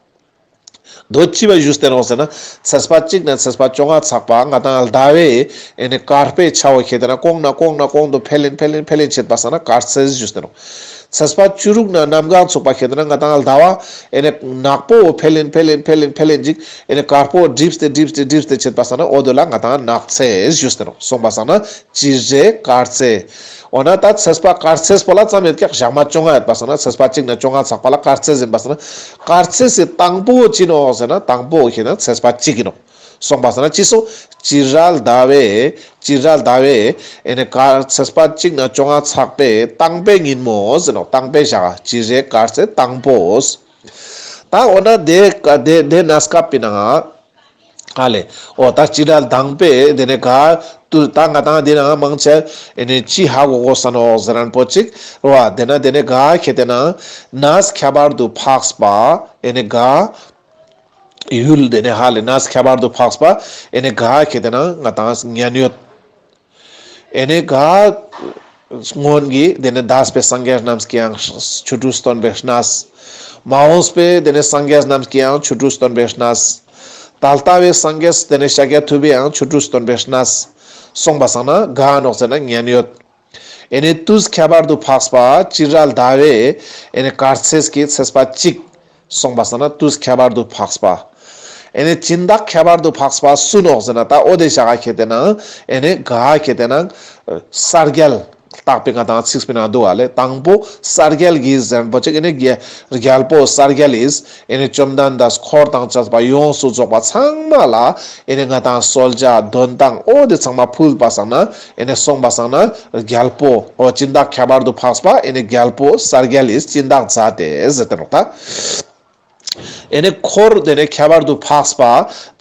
དོ་ཅི་བ་ཞུས་ཏེ་ནོག་ཟེར་ན་ཚེས་པ་གཅིག་ནས་ཚེས་པ་བཅོ་ལྔ་ཚག་པ་ང་དང་ཟླ་བའི་ཨེ་ནི་དཀར་པོའི་ཆ་བོ་ཁྱེད་དེ་ན་གོང་ནས་གོང་ནས་གོང་དུ་འཕེལ་ཡིན་འཕེལ་ཡིན་འཕེལ་ཡིན་ཆེད་པ་སང་ན་དཀར་ཚེས་ཞུས་ཏེ་ནོག། ཚེས་པ་བཅུ་དྲུག་ནས་གནམ་གང་ཚུགས་པ་ཁྱེད་དེ་ན་ང་དང་ཟླ་བ་ཨེ་ནི་ནག་པོ་བོ་འཕེལ་ཡིན་འཕེལ་ཡིན་འཕེལ་ཡིན་འཕེལ་ཡིན་ཅིག་ཨེ་ནི་དཀར་པོ་བསྒྲིབས་ཏེ་བསྒྲིབས་ཏེ་བསྒྲིབས་ཏེ་ཆེད་པ་སང་ན་འོ་དོ་ལ་ང་དང་ནག་ཚེས་ཞུས་ཏེ་ནོག། སོང་པ་སང་ན་སྤྱིར་རེ་དཀར་ཚེས། འོ་ན་ད་ཚེས་པ་དཀར་ཚེས་པོ་ལ་ཙམ་ཡོད་ཀྱག་ཞག་མ་བཅོ་ལྔ་ཡོད་པ་སང་ན་ཚེས་པ་གཅིག་ནས་བཅོ་ལྔ་ཚག་པ་ལ་དཀར་ཚེས་ཡིན་པ་སང་ན་དཀར་ཚེས་སི་དང་པོ་ཅི་ནོག་ཟེར་ན་དང་པོ་ཁྱེད་ན་ཚེས་པ་གཅིག་ཡིན་ནོག། སོང་པ་སང་ན་ཅི་སོང་སྤྱིར་ར་ཟླ་བའི་སྤྱིར་ར་ཟླ་བའི་ཨེ་ནི་དཀར་ཚེས་པ་གཅིག་ནས་བཅོ་ལྔ་ཚག་པའི་དང་པོའི་ཉིན་མོ་ཟེར་ནོག། དང་པོའི་ཞག་སྤྱིར་རེ་དཀར་ཚེས་དང་པོ། ད་འོ་ན་དེ་དེ་དེ་གནས་སྐབས་པའི་ནང་ང་ ཧ་ལེ། འོ་ད་བྱེད་སྒྲ་དང་པོ་དེ་ནས་ག་དུས་ད་ང་ཏང་དེ་ན་མང་ཆེ་ཨེ་ནི་ཅི་ཧ་གོ་གོས་ས་ནོག་ཟེར་ན་པོ་ཅིག་རོ་བ། དེ་ན་དེ་ནས་ག་ཁེ་དེ་ན་གནས་ཁྱད་པར་དུ་འཕགས་པ་ཨེ་ནི་ག་ཡུལ། དེ་ནས་ཧ་ལེ་གནས་ཁྱད་པར་དུ་འཕགས་པ་ཨེ་ནི་ག་ཁེ་དེ་ན་ང་ཏང་མཉན་ཡོད། ཨེ་ནི་ག་སྔོན་གྱི་དེ་ནས་འདས་པའི་སངས་རྒྱས་རྣམས་ཀྱིའང་ཆོ་འཕྲུལ་སྟོན་པའི་གནས། མ་འོངས་པའི་དེ་ནས་སངས་རྒྱས་རྣམས་ཀྱིའང་ཆོ་འཕྲུལ་སྟོན་པའི་གནས། ད་ལྟ་བའི་སངས་རྒྱས་དེ་ནས་ཤཱཀྱ་ཐུབ་པའང་ཆོ་འཕྲུལ་སྟོན་པའི་གནས། སོང་པ་སང་ན་ག་ནོག་ཟེར་ན་མཉན་ཡོད། ཨེ་ནི་དུས་ཁྱད་པར་དུ་འཕགས་པ་བྱེད་སྒྲ་ཟླ་བའི་ཨེ་ནི་གར་ཚེས་ཀྱི་ཚེས་པ་གཅིག། སོང་པ་སང་ན་དུས་ཁྱད་པར་དུ་འཕགས་པ། ཨེ་ནི་སྦྱིན་བདག་ཁྱད་པར་དུ་འཕགས་པ་སུ་ནོག་ཟེར་ན་ད་འོ་དེ་ཞག་ག་ཁེ་དེ་ན་ཨེ་ནི་ག་ཁེ་དེ་ན་ས་རྒྱལ། བརྟག་པའི་ང་ཏང་ཚིག་པའི་ནང་འདུག་ཧ་ལེ། དང་པོ་ས་རྒྱལ་གྱིས་ཟེར་པོ་ཅིག་ཨེ་ནི་རྒྱལ་རྒྱལ་པོ་ས་རྒྱལ་ལིས་ཨེ་ནི་བཅོམ་ལྡན་འདས་འཁོར་དང་བཅས་པ་ཡོངས་སུ་རྫོགས་པ་ཚང་མ་ལ་ཨེ་ནི་ང་ཏང་གསོལ་ཇ་འདོན་སྟངས་འོ་དེ་ཚང་མ་ཕུལ་པ་སང་ན་ཨེ་ནི་སོང་པ་སང་ན་རྒྱལ་པོ་འོ་སྦྱིན་བདག་ཁྱད་པར་དུ་འཕགས་པ་ཨེ་ནི་རྒྱལ་པོ་ས་རྒྱལ་ལིས་སྦྱིན་བདག་མཛད་དེ་ཟེར་ཏེ་ནོག་ད། ཨེ་ནི་འཁོར་དེ་ནས་ཁྱད་པར་དུ་འཕགས་པ་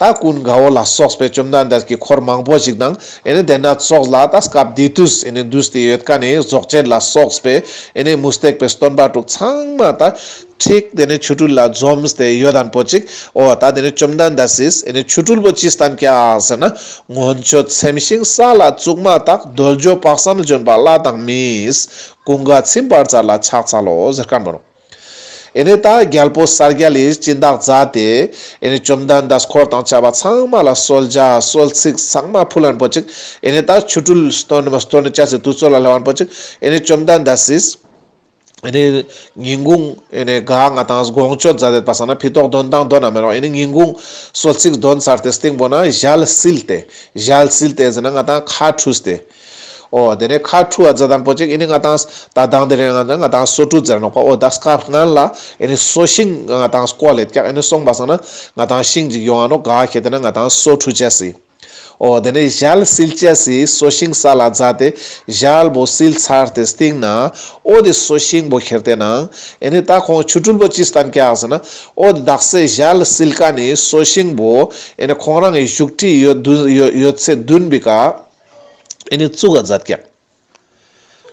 ད་ཀུན་དགའ་བོ་ལ་སོགས་པའི་བཅོམ་ལྡན་འདས་ཀྱི་འཁོར་མང་པོ་ཞིག་དང་ཨེ་ནི་དེ་ན་ཙོགས་ལ་ད་སྐབས་དེ་དུས་ཨེ་ནི་འདུས་ཏེ་ཡོད་མཁན་ནི་རྫོགས་བྱེད་ལ་སོགས་པའི་ཨེ་ནི་མུ་སྟེགས་པའི་སྟོན་པ་དྲུག་ཚང་མ་ད་ཁྲིག་དེ་ནས་ཆོ་འཕྲུལ་ལ་འཛོམས་ཏེ་ཡོད་དན་པོ་ཅིག་འོ་ད་དེ་ནས་བཅོམ་ལྡན་འདས་སིས་ཨེ་ནི་ཆོ་འཕྲུལ་པོ་ཅི་སྟན་ཀྱག་ཟེར་ན། མངོན་སྤྱོད་སེམས་ཤིང་ས་ལ་བཙུགས་མ་ཐག། འདོད་འཇོ་དཔག་བསམ་ལྗོན་པ་ལྷ་དང་མིས། ཀུན་དགའ་ཚིམ་པར་མཛད་ལ་ཕྱག་འཚལ་ལོ་ཟེར་མཁན་པོ་ནོག་ཨེ་ནི་ད་རྒྱལ་པོ་ས་རྒྱལ་ལིས་སྦྱིན་བདག་མཛད་དེ་ཨེ་ནི་བཅོམ་ལྡན་འདས་འཁོར་དང་བཅས་པ་ཚང་མ་ལ་གསོལ་ཇ་གསོལ་ཚིགས་ཚང་མ་ཕུལ་ལན་པོ་ཅིག་ཨེ་ནི་ད་ཆོ་འཕྲུལ་སྟོན་མ་སྟོན་ཅེས་སི་དུས་ཚོད་ལ་སླེབས་པོ་ཅིག་ཨེ་ནི་བཅོམ་ལྡན་འདས་སིས་ཨེ་ནི་ཉིན་གུང་ཨེ་ནི་ག་ང་ཏང་དགོངས་སྤྱོད་མཛད་དེ་པ་སང་ན་ཕི་ཏོག་འདོན་དང་འདོན་ན་མེད་རོགས། ཨེ་ནི་ཉིན་གུང་གསོལ་ཚིགས་འདོན་ཚར་ཏེ་སྟིང་པོ་ན་ཞལ་བསིལ་ཏེ་ཞལ་བསིལ་ཏེ་ཟེར་ན་ང་ཏང་ཁ་ཁྲུས་ཏེ། འོ་དེ་ནས་ཁ་ཁྲུ་བ་མཛད་དན་པོ་ཅིག་ཨེ་ནི་ང་ཏང་ད་དང་དེ་རིང་ང་ཏང་ང་ཏང་སོ་ཁྲུ་ཟེར་ནོག་པ། འོ་ད་སྐབས་སྔན་ལ་ཨེ་ནི་སོ་ཤིང་ང་ཏང་སྐོལ་ལེད་ཀྱག་ཨེ་ནི་སོང་པ་སང་ན་ང་ཏང་ཤིང་ཅིག་ཡོང་ང་ནོག་ག་ཁེ་དེ་ན་ང་ཏང་སོ་ཁྲུ་ཅེས་སི། འོ་དེ་ནས་ཞལ་བསིལ་ཅེས་སི་སོ་ཤིང་ས་ལ་མཛད་དེ་ཞལ་པོ་བསིལ་ཚར་ཏེ་སྟིང་ན་འོ་དེ་སོ་ཤིང་པོ་ཁྱེར་ཏེ་ན་ཨེ་ནི་ད་ཁོང་ཆོ་འཕྲུལ་པོ་ཅི་སྟན་ཀྱག་ཟེར་ན། འོ་དེ་དག་ས་ཞལ་བསིལ་མཁན་ནི་སོ་ཤིང་པོ་ཨེ་ནི་ཁོང་རང་གི་བཞུགས་ཁྲི་ཡོད་དུ་ཡོད་ཡོད་ཚད་མདུན་པའི་ཀ་ཨེ་ནི་བཙུགས་ཀ་མཛད་ཀྱག་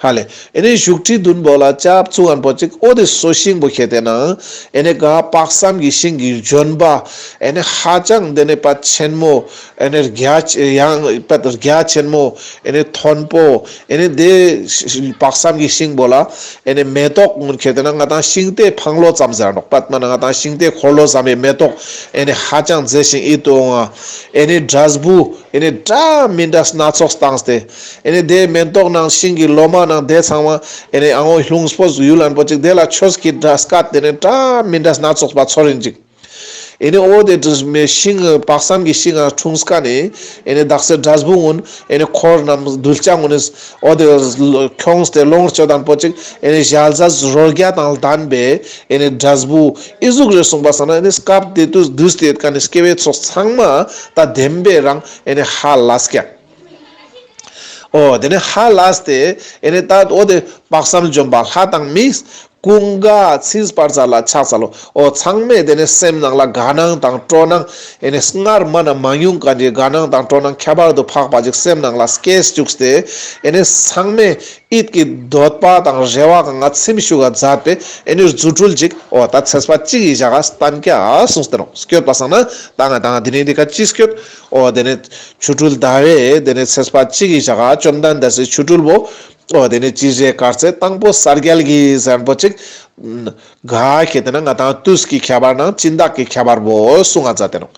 ཧ་ལེ། ཨེ་ནི་བཞུགས་ཁྲི་མདུན་པོ་ལ་ཅབ་བཙུགས་ཁན་པོ་ཅིག་འོ་དེ་སོ་ཤིང་པོ་ཁྱེར་ཏེ་ན་ཨེ་ནི་ག་དཔག་བསམ་གྱི་ཤིང་གི་ལྗོན་པ་ཨེ་ནི་ཧ་ཅང་དེ་ནི་པ་ཆེན་མོ་ཨེ་ནི་རྒྱ་ཆེ་ཡང་པ་རྒྱ་ཆེན་མོ་ཨེ་ནི་མཐོན་པོ་ཨེ་ནི་དེ་དཔག་བསམ་གྱི་ཤིང་པོ་ལ་ཨེ་ནི་མེ་ཏོག་གུན་ཁྱེར་ཏེ་ན་ང་ཏང་ཤིང་རྟའི་འཕང་ལོ་ཙམ་ཟེར་ནོག་པ། མ་ན་ང་ཏང་ཤིང་རྟའི་འཁོར་ལོ་ཙམ་པའི་མེ་ཏོག་ཨེ་ནི་ཧ་ཅང་མཛེས་ཤིང་ཡིད་དུ་འོང་བ་ཨེ་ནི་འབྲས་བུ་ཨེ་ནི་འདྲ་མི་འདྲ་སྣ་ཚོགས་བཏང་སྟེ། ཨེ་ནི་དེ་མེ་ཏོག་ནང་ཤིང་གི་ལོ་མ་ནང་དེ་ཚང་མ་ཨེ་ནི་ཨ་ངོ་ལྷུང་སྤོས་ཡུལ་ལན་པོ་ཅིག་དེ་ལ་ཆོས་ཀྱི་སྒྲ་སྐད་དེ་ནི་འདྲ་མི་འདྲ་སྣ་ཚོགས་པ་ཚོར་ཡིན་ཅིག་ཨེ་ནི་འོ་དེ་དྲི་མེད་ཤིང་དཔག་བསམ་གྱི་ཤིང་ང་འཁྲུངས་ཀ་ནི་ཨེ་ནི་དག་ས་འབྲས་བུ་གུན་ཨེ་ནི་འཁོར་རྣམས་གདུལ་བྱ་གུན་ནི་འོ་དེ་ཁྱོངས་ཏེ་ལོངས་སྤྱོད་དང་པོ་ཅིག་ཨེ་ནི་ཞལ་ཟས་རོ་བརྒྱ་དང་ལྡན་པའི་ཨེ་ནི་འབྲས་བུ་ཨི་ཟུག་རེ་གསུངས་པ་སང་ན་ཨེ་ནི་སྐབས་དེ་དུས་འདུས་ཏེ་ཡོད་ཀ་ནི་སྐྱེ་བོའི་ཚོགས་ཚང་མ་ད་བདེན་པའི་རང་ཨེ་ནི་ཧ་ལས་ཀྱག་འོ་དེ་ནི་ཧ་ལས་ཏེ་ཨེ་ནི་ད་འོ་དེ་དཔག་བསམ་ལྗོན་པ་ལྷ་དང་མིས་ཀུན་དགའ་ཚིམ་པར་མཛད་ལ་ཕྱག་འཚལ་ལོ། འོ་ཚང་མས་དེ་ནི་སེམས་ནང་ལ་དགའ་སྣང་དང་སྤྲོ་སྣང་ཨེ་ནི་སྔར་མ་ན་མ་མྱོང་མཁན་གྱི་དགའ་སྣང་དང་སྤྲོ་སྣང་ཁྱད་པར་དུ་འཕགས་པ་ཅིག་སེམས་ནང་ལ་སྐྱེས་བཅུག་སྟེ་ཨེ་ནི་ཚང་མས་ཡིད་ཀྱི་འདོད་པ་དང་རེ་བ་གང་ག་ཚིམ་ཤུགས་ག་མཛད་པའི་ཨེ་ནི་རྫུ་འཕྲུལ་ཅིག་འོ་ད་ཚེས་པ་གཅིག་གི་ཞག་ག་སྟན་ཀྱག་གསུངས་ཏེ་ནོག་སྐྱོད་པ་སང་ན་ད་ང་ད་ང་དེ་ནི་འདི་ཀ་ཅི་སྐྱོད། འོ་དེ་ནི་ཆོ་འཕྲུལ་ཟླ་བའི་དེ་ནི་ཚེས་པ་གཅིག་གི་ཞག་ག་བཅོམ་ལྡན་འདས་སི་ཆོ་འཕྲུལ་བོ། འོ་དེ་ནི་ཅི་རེ་གར་ཚེ་དང་པོ་ས་རྒྱལ་གྱི་ཟན་པོ་ཅིག་ག་ཁེ་ཏེ་ན་ང་ཏང་དུས་ཀྱི་ཁྱད་པར་ནང་སྦྱིན་བདག་གི་ཁྱད་པར་བོ་གསུང་ང་མཛད་དེ་ནོག་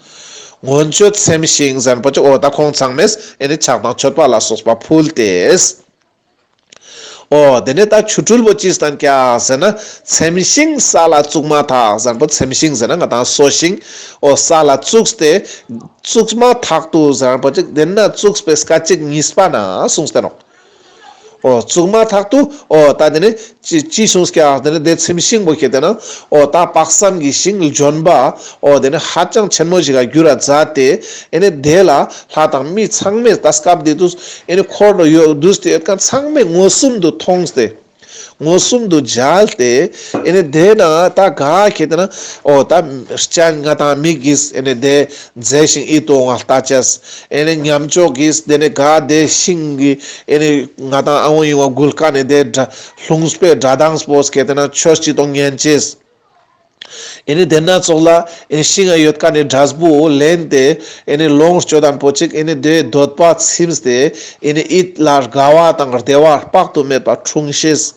མངོན་སྤྱོད་སེམས་ཤིང་ཟན་པོ་ཅིག་འོ་ད་ཁོང་ཚང་མས་ཨེ་ནི་ཕྱག་དང་མཆོད་པ་ལ་སོགས་པ་ཕུལ་ཏེ། འོ་དེ་ནས་ད་ཆོ་འཕྲུལ་བོ་ཅི་སྟན་ཀྱག་ཟེར་ན་ཚེམས་ཤིང་ས་ལ་བཙུགས་མ་ཐག་ཟན་པོ་ཚེམས་ཤིང་ཟེར་ན་ང་ཏང་སོ་ཤིང་འོ་ས་ལ་བཙུགས་ཏེ་བཙུགས་མ་ཐག་ཏུ་ཟན་པོ་ཅིག་དེ་ན་བཙུགས་པའི་སྐད་ཅིག་གཉིས་པ་ན་གསུངས་ཏེ་ནོག་འོ་བཙུགས་མ་ཐག་ཏུ་འོ་ད་དེ་ནི་ཅི་ཅི་གསུངས་ཀྱག་དེ་ནི་དེ་ཚེམས་ཤིང་བོ་ཁེ་ཏེ་ན་འོ་ད་དཔག་བསམ་གྱི་ཤིང་ལྗོན་པ་འོ་དེ་ནི་ཧ་ཅང་ཆེན་མོ་ཞིག་ག་འགྱུར་ར་མཛད་དེ་ཨེ་ནི་དེ་ལ་ལྷ་དང་མི་ཚང་མས་ད་སྐབས་དེ་དུས་ཨེ་ནི་འཁོར་ལོ་ཡོད་འདུས་ཏེ་ཡོད་མཁན་ཚང་མས་མངོན་སུམ་དུ་མཐོང་སྟེ། མངོན་སུམ་དུ་མཇལ་ཏེ་ཨེ་ནི་དེ་ན་ད་ག་ཁེ་ཏེ་ན་འོ་ད་སྤྱན་ང་དང་མིག་གིས་ཨེ་ནི་དེ་མཛེས་ཤིང་ཡིད་དུ་འོང་བ་ལྟ་ཅེས། ཨེ་ནི་ཉམས་ཆོག་གིས་དེ་ནི་ག་དེ་ཤིང་གི་ཨེ་ནི་ང་དང་ཨ་འོ་ཡིན་བ་གུལ་ཀ་ནི་དེ་སྒྲ་ལྷུང་བའི་སྒྲ་གདངས་པོ་ཁེ་ཏེ་ན་ཆོས་ཅིག་དང་ཉན་ཅེས། ཨེ་ནི་དེ་ན་ཙོགས་ལ་ཨེ་ནི་ཤིང་ང་ཡོད་ཀ་ནི་འབྲས་བུ་ལེན་ཏེ་ཨེ་ནི་ལོངས་སྤྱོད་དང་པོ་ཅིག་ཨེ་ནི་དེ་འདོད་པ་ཚིམས་ཏེ་ཨེ་ནི་ཡིད་ལ་དགའ་བ་དང་བདེ་བ་དཔག་ཏུ་མེད་པ་འཁྲུངས་ཤེས།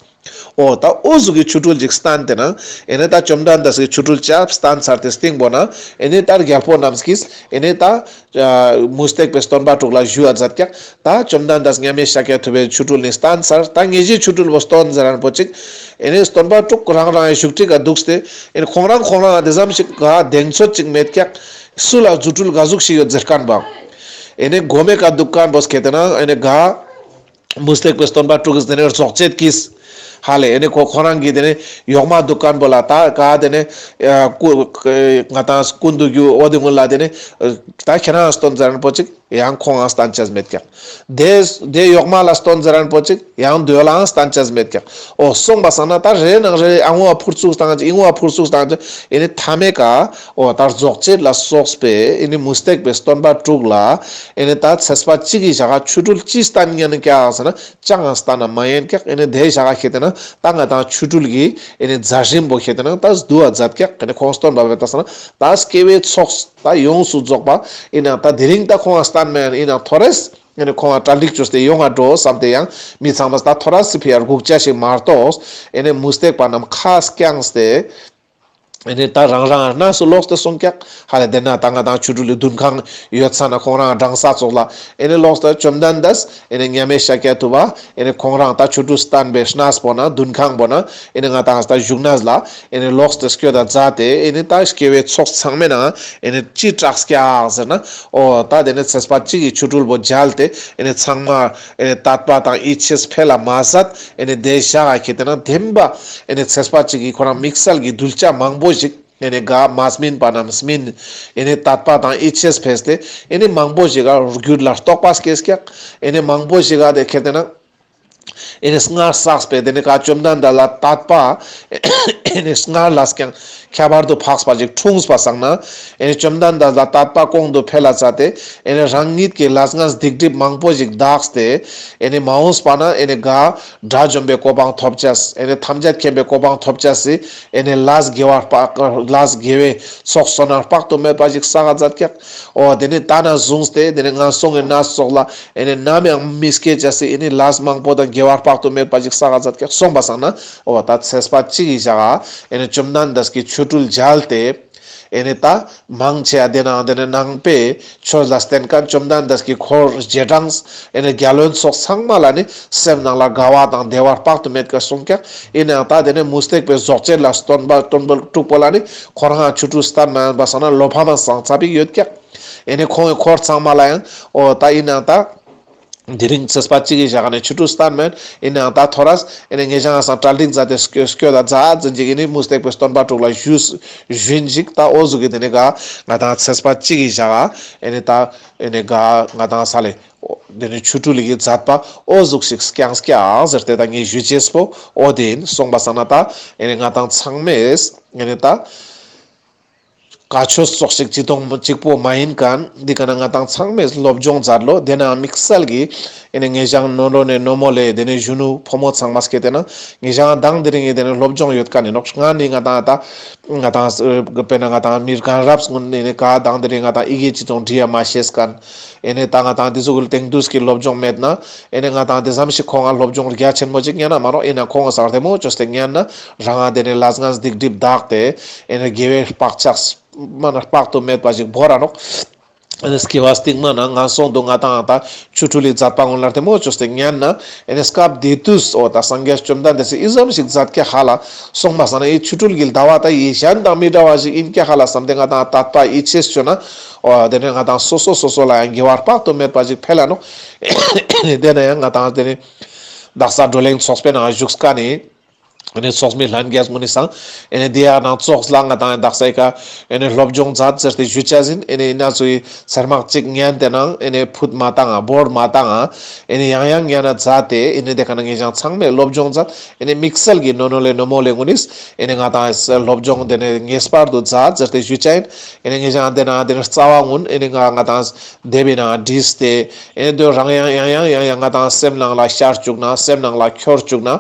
འོ་ད་འོ་ཟུག་གི་ཆོ་འཕྲུལ་ཅིག་སྟན་ཏེ་ན་ཨེ་ནི་ད་བཅོམ་ལྡན་འདས་ཀྱི་ཆོ་འཕྲུལ་ཅིག་སྟན་ཚར་ཏེ་སྟིང་པོ་ན་ཨེ་ནི་ད་རྒྱལ་པོ་རྣམས་ཀྱིས་ཨེ་ནི་ད་མུ་སྟེགས་པའི་སྟོན་པ་དྲུག་ལ་ཞུ་བ་མཛད་ཀྱག་ད་བཅོམ་ལྡན་འདས་མཉམ་མེད་ཤཱཀྱ་ཐུབ་པའི་ཆོ་འཕྲུལ་ནི་སྟན་ཚར། ད་ངེས་ཤེས་ཆོ་འཕྲུལ་བོ་སྟོན་ཟེར་རན་པོ་ཅིག་ཨེ་ནི་སྟོན་པ་དྲུག་རང་རང་ཡང་བཞུགས་ཁྲི་ག་འདུག་སྟེ་ཨེ་ནི་ཁོང་རང་ཁོང་རང་དེ་ཙམ་ཞིག་ག་གདེང་ཚོད་ཅིག་མེད་ཀྱག་སུ་ལ་རྫུ་འཕྲུལ་ག་ཟུག་ཞིག་ཡོད་ཟེར་མཁན་པ། ཨེ་ནི་གོ་མེ་ག་འདུག་མཁན་པོ་སྐད་དེ་ན་ཨེ་ནི་ག་མུ་སྟེགས་པའི་སྟོན་པ་དྲུག་གིས་དེ་ནས་རྫོགས་བྱེད་ཀྱིས། ཧ་ལེ་ཨེ་ནི་ཁོ་ཁོ་རང་གིས་དེ་ནས་ཡོག་མ་འདུག་མཁན་པོ་ལ་ད་ག་དེ་ནས་ཨ་ཀུ་ང་དང་ཀུན་ཏུ་རྒྱུ་འོ་དེ་ཀུན་ལ་དེ་ནས་ཨ་ད་ཁྱེད་རང་སྟོན་ཟེར་རན་པོ་ཅིག་ཡང་ཁོང་ང་སྟན་ཅེས་མེད་ཀྱག་དེ་དེ་ཡོག་མ་ལ་སྟོན་ཟེར་རན་པོ་ཅིག་ཡང་དེ་ལའང་སྟན་ཅེས་མེད་ཀྱག་འོ་སོང་པ་སང་ན་ད་རེ་ནང་རེ་ཨ་ངོ་བ་ཕུར་ཚུགས་བཏང་ཅིག་ཨི་ངོ་བ་ཕུར་ཚུགས་བཏང་ཅིག་ཨེ་ནི་མཐའ་མའི་ཀ་འོ་ད་རྫོགས་བྱེད་ལ་སོགས་པའི་ཨེ་ནི་མུ་སྟེགས་པའི་སྟོན་པ་དྲུག་ལ་ཨེ་ནི་ད་ཚེས་པ་གཅིག་གི་ཞག་ཆོ་འཕྲུལ་ཅི་སྟན་ཉན་ཀྱག་ཟེར་ན། ཅང་ང་སྟན་ན་མ་ཉན་ཀྱག་ཨེ་ནི་དེ་ཞག་ཁེ་ཏེ་ན་ད་ང་དང་ཆོ་འཕྲུལ་གྱི་ཨེ་ནི་མཛད་རིམ་པོ་ཁེ་ཏེ་ན་ད་བསྡུ་བ་མཛད་ཀྱག་ཨེ་ནི་ཁོང་སྟོན་པ་བོ་ད་སོང་ན་ད་སྐྱེ་བོའི་ཚོགས་ད་ཡོངས་སུ་རྫོགས་པ་ཨིན་ན་ད་དེ་རིང་ད་ཁོང་ང་སྟན་མ་ཉན་ཨིན་ན་ཐོ་རེས་ཨེ་ནི་ཁོང་ང་གྲ་སྒྲིག་བཅོས་ཏེ་ཡོང་ང་འགྲོ་བསམ་སྟེ་ཡང་མི་ཚང་མ་ད་ཐོ་རེས་སི་ཕི་ཡ་སྒུག་ཅེས་ཤིག་མ་གཏོགས་ཨེ་ནི་མུ་སྟེགས་པ་རྣམས་ཁ་བསྐྱངས་ཏེ། ཨེ་ནི་ད་རང་རང་གནས་སུ་ལོག་སྟེ་སོང་ཀྱག་ཧ་ལེ་དེ་ན་ད་ང་དང་ཆོ་འཕྲུལ་གྱི་འདུན་ཁང་ཡོད་ས་ན་ཁོང་རང་གྲངས་ས་ཙོགས་ལ་ཨེ་ནི་ལོག་སྟེ་བཅོམ་ལྡན་འདས་ཨེ་ནི་མཉམ་མེད་ཤཱཀྱ་ཐུབ་པ་ཨེ་ནི་ཁོང་རང་ད་ཆོ་འཕྲུལ་སྟན་པའི་གནས་པོ་ན་འདུན་ཁང་པོ་ན་ཨེ་ནི་ང་དང་ད་བཞུགས་གནས་ལ་ཨེ་ནི་ལོག་སྟེ་སྐྱོད་ད་མཛད་དེ་ཨེ་ནི་ད་སྐྱེ་བོའི་ཚོགས་ཚང་མའི་ནང་ཨེ་ནི་ཅི་གྲགས་ཀྱག་ཟེར་ན། འོ་ད་དེ་ནི་ཚེས་པ་གཅིག་གི་ཆོ་འཕྲུལ་པོ་མཇལ་ཏེ་ཨེ་ནི་ཚང་མ་ཨེ་ནི་དད་པ་དང་ཡིད་ཆེས་འཕེལ་ལ་མ་ཟད་ཨེ་ནི་དེ་ཞག་ཁེ་ཏེ་ན་བདེན་པ་ཨེ་ནི་ཚེས་པ་གཅིག་གི་ཁོ་རང་དམིགས་བསལ་གྱི་གདུལ་བྱ་མང་པོ་ཞིག་ཨེ་ནི་ག་མ་སྨིན་པ་རྣམས་སྨིན། ཨེ་ནི་དད་པ་དང་ཡིད་ཆེས་འཕེལ་ཏེ་ཨེ་ནི་མང་པོ་ཞིག་ག་རྒྱུད་ལ་རྟོགས་པ་སྐྱེས་ཀྱག་ཨེ་ནི་མང་པོ་ཞིག་ག་དེ་ཁེ་ཏེ་ན་ཨེ་ནི་སྔར་བསགས་པའི་དེ་ནི་ག་བཅོམ་ལྡན་འདས་ལ་དད་པ་ཨེ་ནི་སྔར་ལས་ཀྱང་ཁྱད་པར་དུ་འཕགས་པ་ཞིག་འཁྲུངས་པ་སང་ན་ཨེ་ནི་བཅོམ་ལྡན་འདས་ལ་དད་པ་གོང་དུ་འཕེལ་ལ་མཛད་དེ་ཨེ་ནི་རང་ཉིད་ཀྱི་ལས་ངན་སྡིག་སྒྲིབ་མང་པོ་ཞིག་དག་སྟེ་ཨེ་ནི་མ་འོངས་པ་ན་ཨེ་ནི་ག་དགྲ་བཅོམ་པའི་གོ་འཕང་ཐོབ་ཅེས་ཨེ་ནི་ཐམས་ཅད་མཁྱེན་པའི་གོ་འཕང་ཐོབ་ཅེས་སི་ཨེ་ནི་ལས་དགེ་བ་དཔག་ལས་དགེ་བའི་ཚོགས་བསོད་ནམས་དཔག་ཏུ་མེད་པ་ཞིག་བསགས་མཛད་ཀྱག་འོ་དེ་ནི་ད་ནས་བཟུང་སྟེ་དེ་ནི་ངན་སོང་གི་གནས་ཙོགས་ལ་ཨེ་ནི་ནམ་ཡང་མི་སྐྱེ་ཅེས་སི་ཨེ་ནི་ལས་མང་པོ་དང་དགེ་བ་དཔག་ཏུ་མེད་པ་ཞིག་བསགས་མཛད་ཀྱག་སོང་པ་སང་ན་འོ་ད་ཚེས་པ་གཅིག་གི་ཞག་ཨེ་ནི་བཅོམ་ལྡན་འདས་ཀྱི་ཆོ་འཕྲུལ་མཇལ་ཏེ། ཨེ་ནི་ད་མང་ཆེ་བ་དེ་ནང་དེ་ནི་ནང་པའི་ཆོས་ལ་བརྟེན་མཁན་བཅོམ་ལྡན་འདས་ཀྱི་འཁོར་རྗེས་འབྲང་ཨེ་ནི་རྒྱལ་བློན་ཚོགས་ཚང་མ་ལ་ནི་སེམས་ནང་ལ་དགའ་བ་དང་བདེ་བ་དཔག་ཏུ་མེད་ཀྱི་གསུངས་ཀྱག་ཨིན་ནའང་ད་དེ་ནི་མུ་སྟེགས་པའི་རྫོགས་བྱེད་ལ་སྟོན་པ་སྟོན་པ་དྲུག་པོ་ལ་ནི་ཁོ་རང་ང་ཆོ་འཕྲུལ་སྟན་མ་ཉན་པ་སང་ན་བློ་ཕམ་སང་ཚ་པིག་ཡོད་ཀྱག་ཨེ་ནི་ཁོང་གི་འཁོར་ཚང་མ་ལ་ཡང་འོ་ད་ཨིན་ནའང་ད། དེ་རིང་ཚེས་པ་གཅིག་གི་ཞག་ནས་ཆོ་འཕྲུལ་སྟན་མེད། ཨིན་ནའང་ད་ཐོ་རས་ཨེ་ནི་ངེད་ཅག་སང་གྲ་སྒྲིག་མཛད་དེ་སྐྱོད་ད་མཛད་ཟིན་ཅིག་ཨེ་ནི་མུ་སྟེགས་པའི་སྟོན་པ་དྲུག་ལ་ཞུས་ཞུན་ཅིག་ད་འོ་ཟུག་གི་དེ་ནི་ག་ང་དང་ཚེས་པ་གཅིག་གི་ཞག་ཨེ་ནི་ད་ཨེ་ནི་ག་ང་དང་ས་ལེ་དེ་ནི་ཆོ་འཕྲུལ་གྱི་མཛད་པ་འོ་ཟུག་ཞིག་སྐྱངས་ཀྱག་ཟེར་ཏེ་ད་ངས་ཞུ་ཅེས་པོ་འོ་དེ་ཨིན། སོང་པ་སང་ན་ད་ཨེ་ནི་ང་དང་ཚང་མས་ཨེ་ནི་ད། བཀའ་ཆོས་ཙོགས་ཤིག་ཅི་དང་གཅིག་པོ་མ་ཡིན་མཁན་འདི་ཀ་ན་ང་དང་ཚང་མས་སློབ་སྦྱོང་མཛད་ལོ། དེ་ནའང་དམིགས་བསལ་གྱི་ཨེ་ནི་ངེད་ཅག་ནོ་ནོ་ནས་ནོ་མོ་ལས་དེ་ནས་གཞོན་ནུ་ཕོ་མོ་ཚང་མ་སྐྱེས་ཏེ་ན་ངེད་ཅག་དང་དེ་རིང་གི་དེ་ནས་སློབ་སྦྱོང་ཡོད་མཁན་ནི་ནོག་ང་ནི་ང་དང་ད་ང་དང་དཔེར་ན་ང་དང་མི་རྒན་རབས་ཀུན་ནི་ནི་ག་དང་དེ་རིང་ང་དང་ཡི་གེ་ཅི་དང་འབྲི་ཡ་མ་ཤེས་མཁན་ཨེ་ནི་ད་ང་དང་དེ་ཚོ་གུན་དེང་དུས་ཀྱི་སློབ་སྦྱོང་མེད་ན་ཨེ་ནི་ང་དང་དེ་ཙམ་ཞིག་ཁོང་ང་སློབ་སྦྱོང་རྒྱ་ཆེན་མོ་ཅིག་ཉན་ན་མ་ནོག་ཨིན་ན་ཁོང་ང་སར་དེ་མོ་ཅོས་ཏེ་ཉན་ན་རང་ང་དེ་ནས་ལས་ངན་སྡིག་སྒྲིབ་དག་སྟེ་ཨེ་ནི་དགེ་བའི་བག་ཆགས། མ་ན་དཔག་ཏུ་མེད་པ་ཞིག་བོར་ར་ནོག་ཨེ་ནི་སྐྱེ་བ་སྟིང་མ་ན་ངན་སོང་དུ་ང་དང་ད་ཆོ་འཕྲུལ་ལི་མཛད་པ་ཀུན་ལ་དེ་མོ་ཅོས་ཏེ་ཉན་ན་ཨེ་ནི་སྐབས་དེ་དུས་འོ་ད་སངས་རྒྱས་བཅོམ་ལྡན་འདས་སི་ཨི་ཙམ་ཞིག་མཛད་ཀྱག་ཧ་ལ་སོང་པ་སང་ན་ཨི་ཆོ་འཕྲུལ་གྱི་ཟླ་བ་ད་ཡི་གཞན་དང་མི་འདྲ་བ་ཞིག་ཨིན་ཀྱག་ཧ་ལ་བསམ་སྟེ་ང་དང་དད་པ་ཡིད་ཆེས་ཅོས་ན་འོ་དེ་ནས་ང་དང་སོ་སོ་སོ་སོ་ལ་ཡང་དགེ་བ་དཔག་ཏུ་མེད་པ་ཞིག་འཕེལ་ལ་ནོག་དེ་ནས་ཡང་ང་དང་དེ་ནས་དག་ས་བགྲོ་གླེང་ཚོགས་པའི་ནང་བཞུགས་མཁན་ནི། ཨེ་ནེ་ཚོགས་མི་ལྷན་རྒྱས་གུན་ནི་སང་ཨེ་ནེ་དེ་ཡང་ནང་ཚོགས་ལ་ང་དང་དག་ས་ཡི་ཀ་ཨེ་ནེ་སློབ་སྦྱོང་མཛད་ཟེར་ཏེ་ཞུ་ཆ་ཟིན། ཨེ་ནེ་ཨིན་ན་ཚོའི་ཚེར་མག་ཅིག་ཉན་ཏེ་ནང་ཨེ་ནེ་ཕུད་མ་བཏང་ང་བོར་མ་བཏང་ང་ཨེ་ནེ་ཡང་ཡང་ཉན་ན་མཛད་དེ། ཨེ་ནེ་དེ་ཀ་ན་ངེ་ཞང་ཚང་མས་སློབ་སྦྱོང་མཛད། ཨེ་ནེ་དམིགས་བསལ་གྱི་ནོ་ནོ་ལེ་ནོ་མོ་ལེ་གུན་ནིས་ཨེ་ནེ་ང་དང་སློབ་སྦྱོང་དེ་ནེ་ངེས་པར་དུ་མཛད་ཟེར་ཏེ་ཞུ་ཆ་ཡིན། ཨེ་ནེ་ངེ་ཞང་དེ་ན་དེ་ནེ་རྩ་བ་གུན་ཨེ་ནེ་ང་ང་དང་དེ་བི་ན་བྲིས་ཏེ་ཨེ་ནེ་དོ་རང་ཡང་ཡང་ཡང་ཡང་ཡང་ང་དང་སེམས་ནང་ལ་ཤར་བཅུག་ན་སེམས་ནང་ལ་འཁྱོར་བཅུག་ན།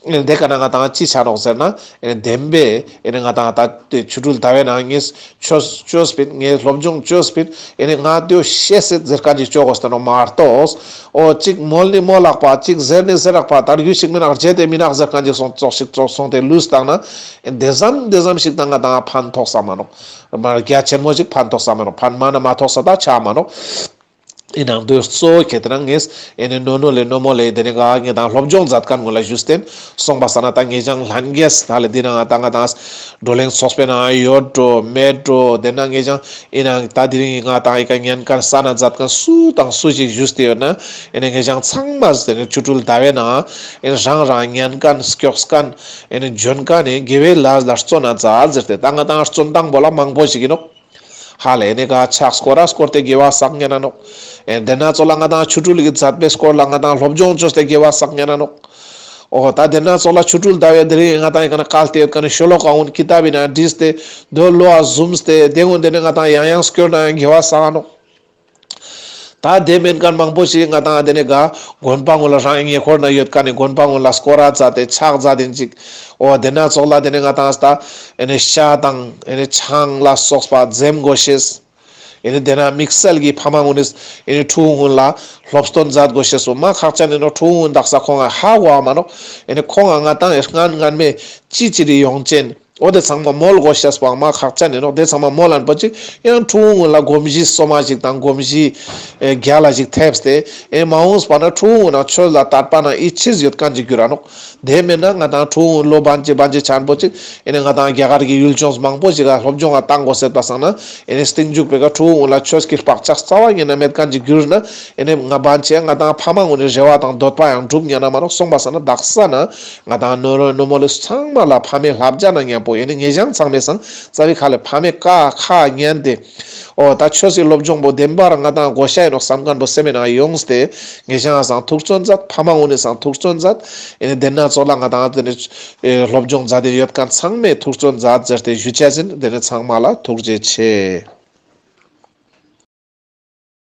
ཨེ་ནེ་དེ་ཀ་ན་ང་དང་ཅི་ཆ་ནོག་ཟེར་ན། ཨེ་ནེ་བདེན་པས་ཨེ་ནེ་ང་དང་ད་དེ་ཆོ་འཕྲུལ་ཟླ་བའི་ནང་ངས་ཆོས་ཆོས་པིན། ངས་སློབ་སྦྱོང་ཆོས་པིན། ཨེ་ནེ་ང་དེའོ་ཤེས་སེད་ཟེར་མཁན་ཅིག་ཅོ་དགོས་ཏེ་ནོག་མ་གཏོགས། འོ་ཅིག་མོལ་ནི་མོལ་ལག་པ་ཅིག་ཟེར་ནི་ཟེར་ལག་པ་ད་རྒྱུ་ཞིག་མིན་ནག་རྗེད་དེ་མིན་ནག་ཟེར་མཁན་ཅིག་སོང་ཙོགས་ཤིག་ཙོགས་སོང་སྟེ་ལུས་བཏང་ན། ཨེ་དེ་ཙམ་དེ་ཙམ་ཞིག་དང་ང་དང་ཕན་ཐོགས་ས་མ་ནོག། མ་རྒྱ་ཆེན་མོ་ཞིག་ཕན་ཐོགས་ས་མ་ནོག། ཕན་མ་ན་མ་ཐོགས་ས་ད་ཆ་མ་ནོག། ཨིན་ནང་དོ་གཙོ་བོ་ཁེ་ཏེ་ན་ངས་ཨེ་ནེ་ནོ་ནོ་ལེ་ནོ་མོ་ལེ་དེ་ནེ་ག་ངེ་དང་སློབ་སྦྱོང་མཛད་མཁན་གུན་ལ་ཞུས་ཏེན། སོང་པ་སང་ན་ད་ངེ་ཞང་ལྷན་རྒྱས་ད་ལེ་འདི་ན་ང་དང་ང་དང་བགྲོ་གླེང་ཚོགས་པའི་ནང་ཡོད་འགྲོ་མེད་འགྲོ། དེ་ན་ངེ་ཞང་ཨིན་ནང་ད་དེ་རིང་ང་དང་ཨི་ཀ་ཉན་མཁན་ས་ན་མཛད་མཁན་སུ་དང་སུ་ཞིག་ཞུས་ཏེ་ཡོད་ན། ཨེ་ནེ་ངེ་ཞང་ཚང་མ་དེ་ནེ་ཆོ་འཕྲུལ་ཟླ་བའི་ནང་ཨེ་ནེ་རང་རང་ཉན་མཁན་སྐྱོགས་མཁན་ཨེ་ནེ་འཇོན་མཁན་ནི་དགེ་བའི་ལས་ལ་བརྩོན་ན་མཛད་ཟེར་ཏེ། ད་ང་དང་བརྩོན་སྟངས་པོ་ལ་མང་པོ་ཞིག་ཨིན་ནོག། ཧ་ལེ་ཨེ་ནེ་ག་ཕྱག་སྐོར་ར་སྐོར་ཏེ་དགེ་བ་བསགས་ཉན་ན་ནོག། ཨེ་དེ་ན་ཚོགས་ལ་ང་དང་ཆོ་འཕྲུལ་གྱི་མཛད་པའི་སྐོར་ལ་ང་དང་སློབ་སྦྱོང་ཅོས་ཏེ་དགེ་བ་བསགས་ཉན་ན་ནོག། འོ་ད་དེ་ན་ཚོགས་ལ་ཆོ་འཕྲུལ་ཟླ་བའི་དེ་རིང་ང་དང་ཨི་ཀ་ན་བཀལ་ཏེ་ཡོད་མཁན་ནི་ཤོ་ལོ་ཀ་གུན་ཀི་ཏབ་བི་ན་བྲིས་ཏེ་དོ་ལོ་ཨ་ཟུམས་ཏེ་དེ་གུན་དེ་ནེ་ང་དང་ཡང་ཡང་སྐྱོར་ན་ཡང་དགེ་བ་བསགས་ནོག། ད་དེ་མེན་མཁན་མང་པོ་ཞིག་ང་དང་དེ་ནེ་ག་དགོན་པ་གུན་ལ་རང་ཉེ་འཁོར་ན་ཡོད་མཁན་ནི་དགོན་པ་གུན་ལ་སྐོར་ར་མཛད་དེ་ཕྱག་མཛད་དེན་ཅིག། འོ་དེ་ན་ཚོགས་ལ་དེ་ནེ་ང་དང་ད་ཨེ་ནེ་ཤ་དང་ཨེ་ནེ་ཆང་ལ་སོགས་པ་འཛེམ་དགོས་ཤེས། ཨེ་ནེ་དེ་ན་དམིགས་བསལ་གྱི་ཕ་མ་གུན་ནིས་ཨེ་ནེ་ཕྲུ་གུ་གུན་ལ་སློབ་སྟོན་མཛད་དགོས་ཤེས་སོ་མ་ཁག་ཅན་ཨིན་ནོག། ཕྲུ་གུ་གུན་དག་ས་ཁོང་ང་ཧ་གོ་བ་མ་ནོག། ཨེ་ནེ་ཁོང་ང་ང་དང་ཨེ་སྔན་སྔན་མེ་ཅི་ཅི་རི་ཡོང་ཅེན། འོ་དེ་ཚང་མ་མོལ་དགོས་ཤེས་པོ་མ་ཁག་ཅན་ཨིན་ནོག། དེ་ཚང་མ་མོལ་ལན་པོ་ཅིག་ཡང་ཕྲུ་གུ་གུན་ལ་གོམས་གཤིས་སོ་མ་ཞིག་དང་གོམས་གཤིས་ཨེ་རྒྱལ་ལ་ཞིག་ཐེབས་ཏེ། ཨེ་མ་འོངས་པ་ན་ཕྲུ་གུ་གུན་ན་ཆོས་ལ་དད་པ་ན་ཡིད་ཆེས་ཡོད་མཁན་ཅིག་འགྱུར་ར་ནོག། དེ་མེན་ན་ང་དང་ཕྲུ་གུ་གུན་ལོ་བན་ཅིག་བན་ཅིག་ཆེན་པོ་ཅིག་ཨེ་ནེ་ང་དང་རྒྱ་གར་གྱི་ཡུལ་ལྗོངས་མང་པོ་ཞིག་ག་སློབ་སྦྱོང་ང་བཏང་དགོས་ཟེར་པ་སང་ན། ཨེ་ནེ་སྟིང་མཇུག་པེ་ག་ཕྲུ་གུ་གུན་ལ་ཆོས་ཀྱི་བག་ཆགས་རྩ་བ་ཉིད་ན་མེད་མཁན་ཅིག་འགྱུར་ན། ཨེ་ནེ་ང་བན་ཆེ་ང་དང་ཕ་མ་གུན་ནི་རེ་བ་དང་འདོད་པ་ཡང་འགྲུབ་ཉན་ན་མ་ནོག། སོང་པ་སང་ན་དག་ས་ན་ང་དང་ནོ་ནོ་ནོ་མོ་ལེ་ཚང་མ་ལ་ཕ་མའི་བསླབ་བྱ་ན་མཉམ་པོ་ཨེ་ནེ་ངེ་ཞང་ཚང་མའི་སང་རྩ་བའི་ཁ་ལེ་ཕ་མའི་ཀ་ཁ་ཉན་ཏེ། འོ་ད་ཆོས་སི་སློབ་སྦྱོང་པོ་བདེན་པར་ང་དང་དགོས་ཤེས་ཨིན་ནོག་བསམ་མཁན་པོ་སེམས་ནང་ཡོངས་ཏེ་ངེ་ཞང་སང་ཐུགས་བརྩོན་མཛད། ཕ་མ་གུན་ནི་སང་ཐུགས་བརྩོན་མཛད། ཨེ་ནེ་དེ་ན་ཚོགས་ལ་ང་དང་དེ་ནེ་ཨེ་སློབ་སྦྱོང་མཛད་དེ་ཡོད་མཁན་ཚང་མས་ཐུགས་བརྩོན་མཛད་ཟེར་ཏེ་ཞུ་ཆ་ཟིན། དེ་ནེ་ཚང་མ་ལ་ཐུགས་རྗེ་ཆེ།